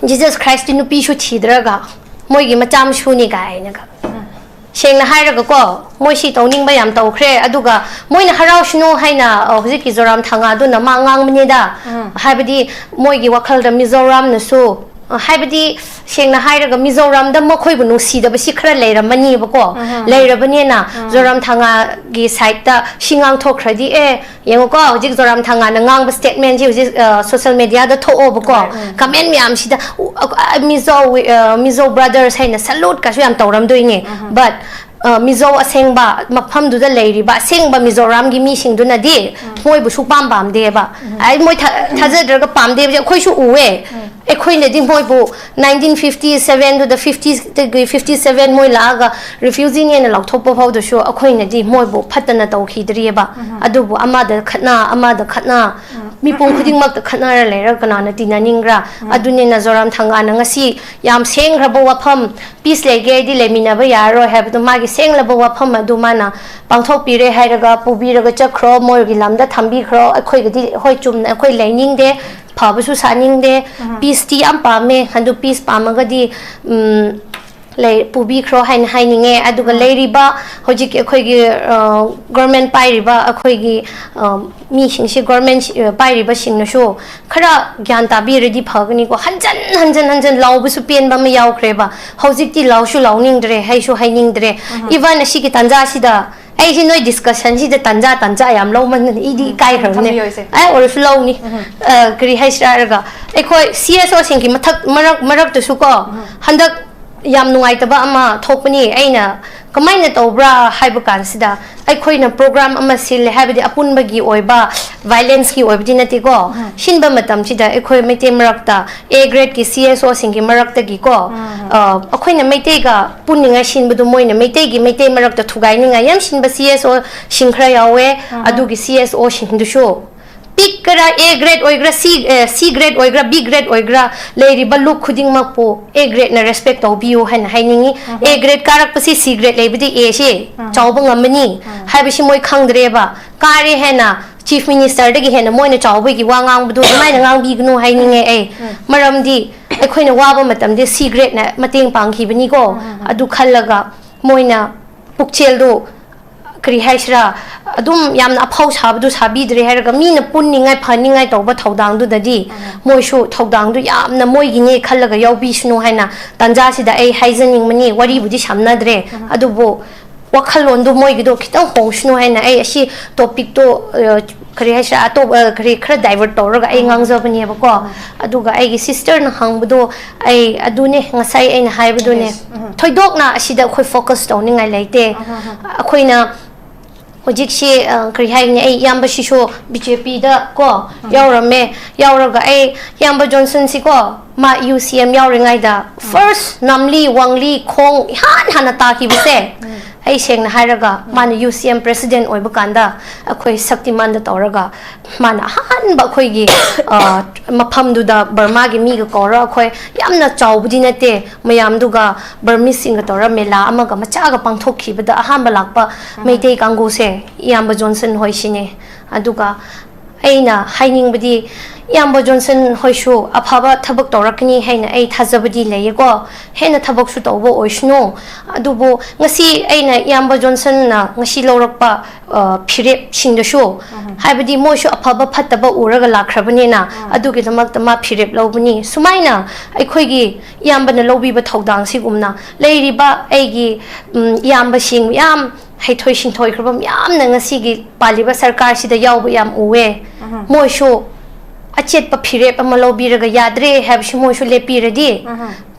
ꯖꯤꯖꯁ ꯈ꯭ꯔꯥꯏꯁꯇꯤ ꯅꯨꯄꯤꯁꯨ ꯊꯤꯗ꯭ꯔꯒ ꯃꯣꯏꯒꯤ ꯃꯆꯥ ꯃꯁꯨꯅꯤ ꯀꯥꯏꯅꯒ꯫ ꯁꯦꯡꯅ ꯍꯥꯏꯔꯒꯀꯣ, ꯃꯣꯏ ꯁꯤ ꯇꯧꯅꯤꯡꯕ ꯌꯥꯝ ꯇꯧꯈ꯭ꯔꯦ꯫ ꯑꯗꯨꯒ ꯃꯣꯏꯅ ꯍꯔꯥꯎꯁꯅꯨ ꯍꯥꯏꯅ, ꯑ, ꯍꯧꯖꯤꯛꯀꯤ ꯖꯣꯔꯥꯝ ꯊꯪꯉꯥꯗꯨꯅ ꯃꯥ ꯉꯥꯡꯕꯅꯤꯗ꯫ ꯍꯥꯏꯕꯗꯤ ꯃꯣꯏꯒꯤ ꯋꯥꯈꯜꯗ ꯃꯤꯖꯣꯔꯥꯝꯅꯁꯨ, ꯑ, ꯍꯥꯏꯕꯗꯤ ꯁꯦꯡꯅ ꯍꯥꯏꯔꯒ ꯃꯤꯖꯣꯔꯥꯝꯗ ꯃꯈꯣꯏꯕꯨ ꯅꯨꯡꯁꯤꯗꯕꯁꯤ ꯈꯔ ꯂꯩꯔꯝꯃꯅꯤꯕꯀꯣ꯫ ꯂꯩꯔꯕꯅꯤꯅ ꯖꯣꯔꯥꯝ ꯊꯪꯉꯥꯒꯤ ꯁꯥꯏꯠꯇ ꯁꯤ ꯉꯥꯡꯊꯣꯛꯈ꯭ꯔꯗꯤ, ꯑꯦ, ꯌꯦꯡꯉꯨꯀꯣ, ꯍꯧꯖꯤꯛ ꯖꯣꯔꯥꯝ ꯊꯪꯉꯥꯅ ꯉꯥꯡꯕ ꯁ꯭ꯇꯦꯠꯃꯦꯟꯁꯤ ꯍꯧꯖꯤꯛ, ꯑ, ꯁꯣꯁꯤꯌꯦꯜ ꯃꯦꯗꯤꯌꯥꯗ ꯊꯣꯛꯑꯣꯕꯀꯣ꯫ ꯀꯃꯦꯟ ꯃꯌꯥꯝꯁꯤꯗ, "ꯎ, ꯑ, ꯑ, ꯃꯤꯖꯣ, ꯋꯤ-, ꯑ, ꯃꯤꯖꯣ ꯕ꯭ꯔꯗꯔꯁ" ꯍꯥꯏꯅ ꯁꯂꯨꯠꯀꯁꯨ ꯌꯥꯝ ꯇꯧꯔꯝꯗꯣꯏꯅꯦ꯫ But, ꯑ, ꯃꯤꯖꯣ ꯑꯁꯦꯡꯕ ꯃꯐꯝꯗꯨꯗ ꯂꯩꯔꯤꯕ ꯑꯁꯦꯡꯕ ꯃꯤꯖꯣꯔꯥꯝꯒꯤ ꯃꯤꯁꯤꯡꯗꯨꯅꯗꯤ ꯃꯣꯏꯕꯨ ꯁꯨꯛꯄꯥꯝ ꯄꯥꯝꯗꯦꯕ꯫ ꯑꯩ ꯃꯣꯏ ꯊꯥ-, ꯊꯥꯖꯗ꯭ꯔꯒ ꯄꯥꯝꯗꯦꯕꯁꯦ ꯑꯩꯈꯣꯏꯁꯨ ꯎꯋꯦ꯫ ꯑꯩꯈꯣꯏꯅꯗꯤ ꯃꯣꯏꯕꯨ nineteen fifty seven to the fifty ꯗꯒꯤ fifty seven ꯃꯣꯏ ꯂꯥꯛꯑꯒ ꯔꯤꯐ꯭ꯌꯨꯖꯤꯅꯦꯅ ꯂꯥꯎꯊꯣꯛꯄ ꯐꯥꯎꯗꯁꯨ ꯑꯩꯈꯣꯏꯅꯗꯤ ꯃꯣꯏꯕꯨ ꯐꯠꯇꯅ ꯇꯧꯈꯤꯗ꯭ꯔꯤꯑꯕ꯫ ꯑꯗꯨꯕꯨ ꯑꯃꯗ ꯈꯠꯅ, ꯑꯃꯗ ꯈꯠꯅ, ꯃꯤꯄꯨꯝ ꯈꯨꯗꯤꯡꯃꯛꯇ ꯈꯠꯅꯔ ꯂꯩꯔꯒ ꯀꯅꯥꯅ ꯇꯤꯟꯅꯅꯤꯡꯒ꯭ꯔꯥ? ꯑꯗꯨꯅꯤꯅ ꯖꯣꯔꯥꯝ ꯊꯪꯒꯥꯅ ꯉꯁꯤ ꯌꯥꯝ ꯁꯦꯡꯈ꯭ꯔꯕ ꯋꯥꯐꯝ, ꯄꯤꯁ ꯂꯩꯒꯦ ꯍꯥꯏꯗꯤ ꯂꯩꯃꯤꯟꯅꯕ ꯌꯥꯔꯔꯣꯏ ꯍꯥꯏꯕꯗꯣ ꯃꯥꯒꯤ ꯁꯦꯡꯂꯕ ꯋꯥꯐꯝ ꯑꯗꯨ ꯃꯥꯅ ꯄꯥꯡꯊꯣꯛꯄꯤꯔꯦ ꯍꯥꯏꯔꯒ ꯄꯨꯕꯤꯔꯒ ꯆꯠꯈ꯭ꯔꯣ, ꯃꯣꯏꯒꯤ ꯂꯝꯗ ꯊꯝꯕꯤꯈ꯭ꯔꯣ꯫ ꯑꯩꯈꯣꯏꯒꯗꯤ ꯍꯣꯏ ꯆꯨꯝꯅ ꯑꯩꯈꯣꯏ ꯂꯩꯅꯤꯡꯗꯦ, ꯐꯕꯁꯨ ꯁꯥꯅꯤꯡꯗꯦ, ꯄꯤꯁꯇꯤ ꯌꯥꯝ ꯄꯥꯝꯃꯦ꯫ ꯑꯗꯨ ꯄꯤꯁ ꯄꯥꯝꯃꯒꯗꯤ ꯎꯝ, ꯂꯩ ꯄꯨꯕꯤꯈ꯭ꯔꯣ ꯍꯥꯏꯅ ꯍꯥꯏꯅꯤꯡꯉꯦ꯫ ꯑꯗꯨꯒ ꯂꯩꯔꯤꯕ ꯍꯧꯖꯤꯛꯀꯤ ꯑꯩꯈꯣꯏꯒꯤ ꯒꯣꯔꯃꯦꯟ ꯄꯥꯏꯔꯤꯕ ꯑꯩꯈꯣꯏꯒꯤ ꯑ, ꯃꯤꯁꯤꯡꯁꯤ, ꯒꯣꯔꯃꯦꯟ ꯄꯥꯏꯔꯤꯕꯁꯤꯡꯅꯁꯨ ꯈꯔ ꯒ꯭ꯌꯥꯟ ꯇꯥꯕꯤꯔꯗꯤ ꯐꯒꯅꯤꯀꯣ꯫ ꯍꯟꯖꯟ ꯍꯟꯖꯟ ꯍꯟꯖꯟ ꯂꯥꯎꯕꯁꯨ ꯄꯦꯟꯕ ꯑꯃ ꯌꯥꯎꯈ꯭ꯔꯦꯕ꯫ ꯍꯧꯖꯤꯛꯇꯤ ꯂꯥꯎꯁꯨ ꯂꯥꯎꯅꯤꯡꯗ꯭ꯔꯦ, ꯍꯩꯁꯨ ꯍꯩꯅꯤꯡꯗ꯭ꯔꯦ꯫ ꯏꯚꯟ ꯑꯁꯤꯒꯤ ꯇꯥꯟꯖꯥꯁꯤꯗ ꯑꯩꯁꯤ ꯅꯣꯏ ꯗꯤꯁꯀꯁꯟꯁꯤꯗ ꯇꯥꯟꯖꯥ ꯇꯥꯟꯖꯥ ꯌꯥꯝ ꯂꯧꯃꯟꯗꯅ ꯏꯗꯤ ꯏꯀꯥꯏꯈ꯭ꯔꯕꯅꯦ꯫ ꯑꯦ, ꯑꯣꯏꯔꯁꯨ ꯂꯧꯅꯤ꯫ ꯑ, ꯀꯔꯤ ꯍꯥꯏꯁꯤꯔꯥ ꯍꯥꯏꯔꯒ ꯑꯩꯈꯣꯏ ꯁꯤ ꯑꯦꯁ ꯑꯣꯁꯤꯡꯒꯤ ꯃꯊꯛ ꯃꯔꯛ ꯃꯔꯛꯇꯁꯨ ꯀꯣ, ꯍꯟꯗꯛ ꯌꯥꯝ ꯅꯨꯡꯉꯥꯏꯇꯕ ꯑꯃ ꯊꯣꯛꯄꯅꯤ꯫ ꯑꯩꯅ ꯀꯃꯥꯏꯅ ꯇꯧꯕ꯭ꯔꯥ ꯍꯥꯏꯕ ꯀꯥꯟꯁꯤꯗ, ꯑꯩꯈꯣꯏꯅ ꯄ꯭ꯔꯣꯒ꯭ꯔꯥꯝ ꯑꯃ ꯁꯤꯜꯂꯦ, ꯍꯥꯏꯕꯗꯤ ꯑꯄꯨꯟꯕꯒꯤ ꯑꯣꯏꯕ ꯚꯥꯏꯂꯦꯟꯁꯀꯤ ꯑꯣꯏꯕꯗꯤ ꯅꯠꯇꯦꯀꯣ꯫ ꯁꯤꯟꯕ ꯃꯇꯝꯁꯤꯗ ꯑꯩꯈꯣꯏ ꯃꯩꯇꯩ ꯃꯔꯛꯇ ꯑꯦ ꯒ꯭ꯔꯦꯗꯀꯤ ꯁꯤ ꯑꯦꯁ ꯑꯣꯁꯤꯡꯒꯤ ꯃꯔꯛꯇꯒꯤꯀꯣ, ꯑ, ꯑꯩꯈꯣꯏꯅ ꯃꯩꯇꯩꯒ ꯄꯨꯟꯅꯤꯡꯉꯥꯏ ꯁꯤꯟꯕꯗꯨ ꯃꯣꯏꯅ ꯃꯩꯇꯩꯒꯤ ꯃꯩꯇꯩ ꯃꯔꯛꯇ ꯊꯨꯒꯥꯏꯅꯤꯡꯉꯥꯏ ꯌꯥꯝ ꯁꯤꯟꯕ ꯁꯤ ꯑꯦꯁ ꯑꯣꯁꯤꯡ ꯈꯔ ꯌꯥꯎꯋꯦ꯫ ꯑꯗꯨꯒꯤ ꯁꯤ ꯑꯦꯁ ꯑꯣꯁꯤꯡꯗꯨꯁꯨ ꯄꯤꯛꯀꯔꯥ, ꯑꯦ ꯒ꯭ꯔꯦꯗ ꯑꯣꯏꯒ꯭ꯔꯥ, ꯁꯤ, ꯑꯦ, ꯁꯤ ꯒ꯭ꯔꯦꯗ ꯑꯣꯏꯒ꯭ꯔꯥ, ꯕꯤ ꯒ꯭ꯔꯦꯗ ꯑꯣꯏꯒ꯭ꯔꯥ, ꯂꯩꯔꯤꯕ ꯂꯨꯛ ꯈꯨꯗꯤꯡꯃꯛꯄꯨ ꯑꯦ ꯒ꯭ꯔꯦꯗꯅ ꯔꯦꯁꯄꯦꯛ ꯇꯧꯕꯤꯌꯨ ꯍꯥꯏꯅ ꯍꯥꯏꯅꯤꯡꯉꯤ꯫ ꯑꯦ ꯒ꯭ꯔꯦꯗ ꯀꯥꯔꯛꯄꯁꯤ ꯁꯤ ꯒ꯭ꯔꯦꯗ ꯂꯩꯕꯗꯤ ꯑꯦꯁꯤ ꯆꯥꯎꯕ ꯉꯝꯃꯅꯤ ꯍꯥꯏꯕꯁꯤ ꯃꯣꯏ ꯈꯪꯗ꯭ꯔꯦꯕ꯫ ꯀꯥꯔꯦ ꯍꯥꯏꯅ ꯆꯤꯐ ꯃꯤꯅꯤꯁꯇꯔꯗꯒꯤ ꯍꯦꯟꯅ ꯃꯣꯏꯅ ꯆꯥꯎꯕꯒꯤ ꯋꯥ ꯉꯥꯡꯕꯗꯨ ꯑꯗꯨꯃꯥꯏꯅ ꯉꯥꯡꯕꯤꯒꯅꯨ ꯍꯥꯏꯅꯤꯡꯉꯦ ꯑꯩ꯫ ꯃꯔꯝꯗꯤ ꯑꯩꯈꯣꯏꯅ ꯋꯥꯕ ꯃꯇꯝꯗ ꯁꯤ ꯒ꯭ꯔꯦꯗꯅ ꯃꯇꯦꯡ ꯄꯥꯡꯈꯤꯕꯅꯤꯀꯣ꯫ ꯑꯗꯨ ꯈꯜꯂꯒ ꯃꯣꯏꯅ ꯄꯨꯛꯆꯦꯜꯗꯨ ꯀꯔꯤ ꯍꯥꯏꯁꯤꯔꯥ, ꯑꯗꯨꯝ ꯌꯥꯝꯅ ꯑꯐꯥꯎ ꯁꯥꯕꯗꯨ ꯁꯥꯕꯤꯗ꯭ꯔꯦ ꯍꯥꯏꯔꯒ ꯃꯤꯅ ꯄꯨꯟꯅꯤꯡꯉꯥꯏ ꯐꯅꯤꯡꯉꯥꯏ ꯇꯧꯕ ꯊꯧꯗꯥꯡꯗꯨꯗꯗꯤ ꯃꯣꯏꯁꯨ ꯊꯧꯗꯥꯡꯗꯨ ꯌꯥꯝꯅ ꯃꯣꯏꯒꯤꯅꯦ ꯈꯜꯂꯒ ꯌꯥꯎꯕꯤꯁꯅꯨ ꯍꯥꯏꯅ ꯇꯥꯟꯖꯥꯁꯤꯗ ꯑꯩ ꯍꯥꯏꯖꯅꯤꯡꯕꯅꯤ꯫ ꯋꯥꯔꯤꯕꯨꯗꯤ ꯁꯝꯅꯗ꯭ꯔꯦ, ꯑꯗꯨꯕꯨ ꯋꯥꯈꯜꯂꯣꯟꯗꯨ ꯃꯣꯏꯒꯤꯗꯣ ꯈꯤꯇꯪ ꯍꯣꯡꯁꯅꯨ ꯍꯥꯏꯅ ꯑꯩ ꯑꯁꯤ ꯇꯣꯄꯤꯛꯇꯣ, ꯑ, ꯀꯔꯤ ꯍꯥꯏꯁꯤꯔꯥ, ꯑꯇꯣꯞ-, ꯑ, ꯀꯔꯤ ꯈꯔ ꯗꯥꯏꯚꯔꯠ ꯇꯧꯔꯒ ꯑꯩ ꯉꯥꯡꯖꯕꯅꯦꯕꯀꯣ꯫ ꯑꯗꯨꯒ ꯑꯩꯒꯤ ꯁꯤꯁꯇꯔꯅ ꯍꯪꯕꯗꯣ ꯑꯩ ꯑꯗꯨꯅꯦ, ꯉꯁꯥꯏ ꯑꯩꯅ ꯍꯥꯏꯕꯗꯨꯅꯦ꯫ ꯊꯣꯏꯗꯣꯛꯅ ꯑꯁꯤꯗ ꯑꯩꯈꯣꯏ ꯐꯣꯀꯁ ꯇꯧꯅꯤꯡꯉꯥꯏ ꯂꯩꯇꯦ꯫ ꯑꯩꯈꯣꯏꯅ ꯍꯧꯖꯤꯛꯁꯤ ꯑ, ꯀꯔꯤ ꯍꯥꯏꯒꯅꯤ, ꯑꯩ ꯏꯌꯥꯝꯕꯁꯤꯁꯨ ꯕꯤ ꯖꯦ ꯄꯤꯗ ꯀꯣ ꯌꯥꯎꯔꯝꯃꯦ꯫ ꯌꯥꯎꯔꯒ ꯑꯩ ꯏꯌꯥꯝꯕ ꯖꯣꯟꯁꯟꯁꯤꯀꯣ, ꯃꯥ ꯌꯨ ꯁꯤ ꯑꯦꯝ ꯌꯥꯎꯔꯤꯉꯩꯗ ꯐꯥꯔꯁ ꯅꯥꯝꯂꯤ ꯋꯥꯡꯂꯤ ꯈꯣꯡ ꯏꯍꯥꯟ ꯍꯥꯟꯅ ꯇꯥꯈꯤꯕꯁꯦ, ꯑꯩ ꯁꯦꯡꯅ ꯍꯥꯏꯔꯒ, ꯃꯥꯅ ꯌꯨ ꯁꯤ ꯑꯦꯝ ꯄ꯭ꯔꯦꯁꯤꯗꯦꯟ ꯑꯣꯏꯕ ꯀꯥꯟꯗ ꯑꯩꯈꯣꯏ ꯁꯛꯇꯤꯃꯥꯟꯗ ꯇꯧꯔꯒ ꯃꯥꯅ ꯑꯍꯥꯟꯕ ꯑꯩꯈꯣꯏꯒꯤ ꯑ, ꯃꯐꯝꯗꯨꯗ ꯕꯔꯃꯥꯒꯤ ꯃꯤꯒ ꯀꯧꯔ, ꯑꯩꯈꯣꯏ ꯌꯥꯝꯅ ꯆꯥꯎꯕꯗꯤ ꯅꯠꯇꯦ, ꯃꯌꯥꯝꯗꯨꯒ ꯕꯔꯃꯤꯁꯁꯤꯡꯒ ꯇꯧꯔ ꯃꯦꯂꯥ ꯑꯃꯒ ꯃꯆꯥꯒ ꯄꯥꯡꯊꯣꯛꯈꯤꯕꯗ ꯑꯍꯥꯟꯕ ꯂꯥꯛꯄ ꯃꯩꯇꯩ ꯀꯥꯡꯒꯨꯁꯦ ꯏꯌꯥꯝꯕ ꯖꯣꯟꯁꯟ ꯍꯣꯏꯁꯤꯅꯦ꯫ ꯑꯗꯨꯒ ꯑꯩꯅ ꯍꯥꯏꯅꯤꯡꯕꯗꯤ, ꯏꯌꯥꯝꯕ ꯖꯣꯟꯁꯟ ꯍꯣꯏꯁꯨ ꯑꯐꯕ ꯊꯕꯛ ꯇꯧꯔꯛꯀꯅꯤ ꯍꯥꯏꯅ ꯑꯩ ꯊꯥꯖꯕꯗꯤ ꯂꯩꯌꯦꯀꯣ꯫ ꯍꯦꯟꯅ ꯊꯕꯛꯁꯨ ꯇꯧꯕ ꯑꯣꯏꯁꯅꯨ꯫ ꯑꯗꯨꯕꯨ ꯉꯁꯤ ꯑꯩꯅ ꯏꯌꯥꯝꯕ ꯖꯣꯟꯁꯟꯅ ꯉꯁꯤ ꯂꯧꯔꯛꯄ ꯑ, ꯐꯤꯔꯦꯞꯁꯤꯡꯗꯁꯨ, ꯍꯥꯏꯕꯗꯤ ꯃꯣꯏꯁꯨ ꯑꯐꯕ ꯐꯠꯇꯕ ꯎꯔꯒ ꯂꯥꯛꯈ꯭ꯔꯕꯅꯤꯅ, ꯑꯗꯨꯒꯤꯗꯃꯛꯇ ꯃꯥ ꯐꯤꯔꯦꯞ ꯂꯧꯕꯅꯤ꯫ ꯁꯨꯃꯥꯏꯅ ꯑꯩꯈꯣꯏꯒꯤ ꯏꯌꯥꯝꯕꯅ ꯂꯧꯕꯤꯕ ꯊꯧꯗꯥꯡꯁꯤꯒꯨꯝꯅ ꯂꯩꯔꯤꯕ ꯑꯩꯒꯤ, ꯎꯝ, ꯏꯌꯥꯝꯕꯁꯤꯡ ꯃꯌꯥꯝ, ꯍꯩꯊꯣꯏ ꯁꯤꯡꯊꯣꯏꯈ꯭ꯔꯕ ꯃꯌꯥꯝꯅ ꯉꯁꯤꯒꯤ ꯄꯥꯜꯂꯤꯕ ꯁꯔꯀꯥꯔꯁꯤꯗ ꯌꯥꯎꯕ ꯌꯥꯝ ꯎꯑꯦ꯫ ꯃꯣꯏꯁꯨ ꯑꯆꯦꯠꯄ ꯐꯤꯔꯦꯞ ꯑꯃ ꯂꯧꯕꯤꯔꯒ ꯌꯥꯗ꯭ꯔꯦ ꯍꯥꯏꯕꯁꯤ ꯃꯣꯏꯁꯨ ꯂꯦꯞꯄꯤꯔꯗꯤ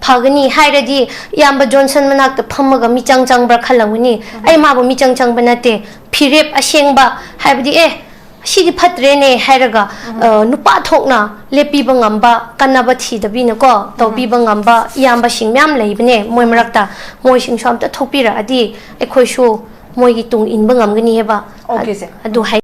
ꯐꯒꯅꯤ꯫ ꯍꯥꯏꯔꯗꯤ ꯏꯌꯥꯝꯕ ꯖꯣꯟꯁꯟ ꯃꯅꯥꯛꯇ ꯐꯝꯃꯒ ꯃꯤꯆꯪ ꯆꯪꯕ꯭ꯔꯥ ꯈꯜꯂꯝꯒꯅꯤ꯫ ꯑꯩ ꯃꯥꯕꯨ ꯃꯤꯆꯪ ꯆꯪꯕ ꯅꯠꯇꯦ꯫ ꯐꯤꯔꯦꯞ ꯑꯁꯦꯡꯕ, ꯍꯥꯏꯕꯗꯤ, ꯑꯦ, ꯁꯤꯗꯤ ꯐꯠꯇ꯭ꯔꯦꯅꯦ ꯍꯥꯏꯔꯒ, ꯑ, ꯅꯨꯄꯥ ꯊꯣꯛꯅ ꯂꯦꯞꯄꯤꯕ ꯉꯝꯕ, ꯀꯟꯅꯕ ꯊꯤꯗꯕꯤꯅꯀꯣ ꯇꯧꯕꯤꯕ ꯉꯝꯕ ꯏꯌꯥꯝꯕꯁꯤꯡ ꯃꯌꯥꯝ ꯂꯩꯕꯅꯦ꯫ ꯃꯣꯏ ꯃꯔꯛꯇ ꯃꯣꯏꯁꯤꯡꯁꯨ ꯑꯝꯇ ꯊꯣꯛꯄꯤꯔꯛꯑꯗꯤ ꯑꯩꯈꯣꯏꯁꯨ ꯃꯣꯏꯒꯤ ꯇꯨꯡ ꯏꯟꯕ ꯉꯝꯒꯅꯤ ꯍꯥꯏꯕ꯫ Okay, sir. ꯑꯗꯨ ꯍꯥꯏ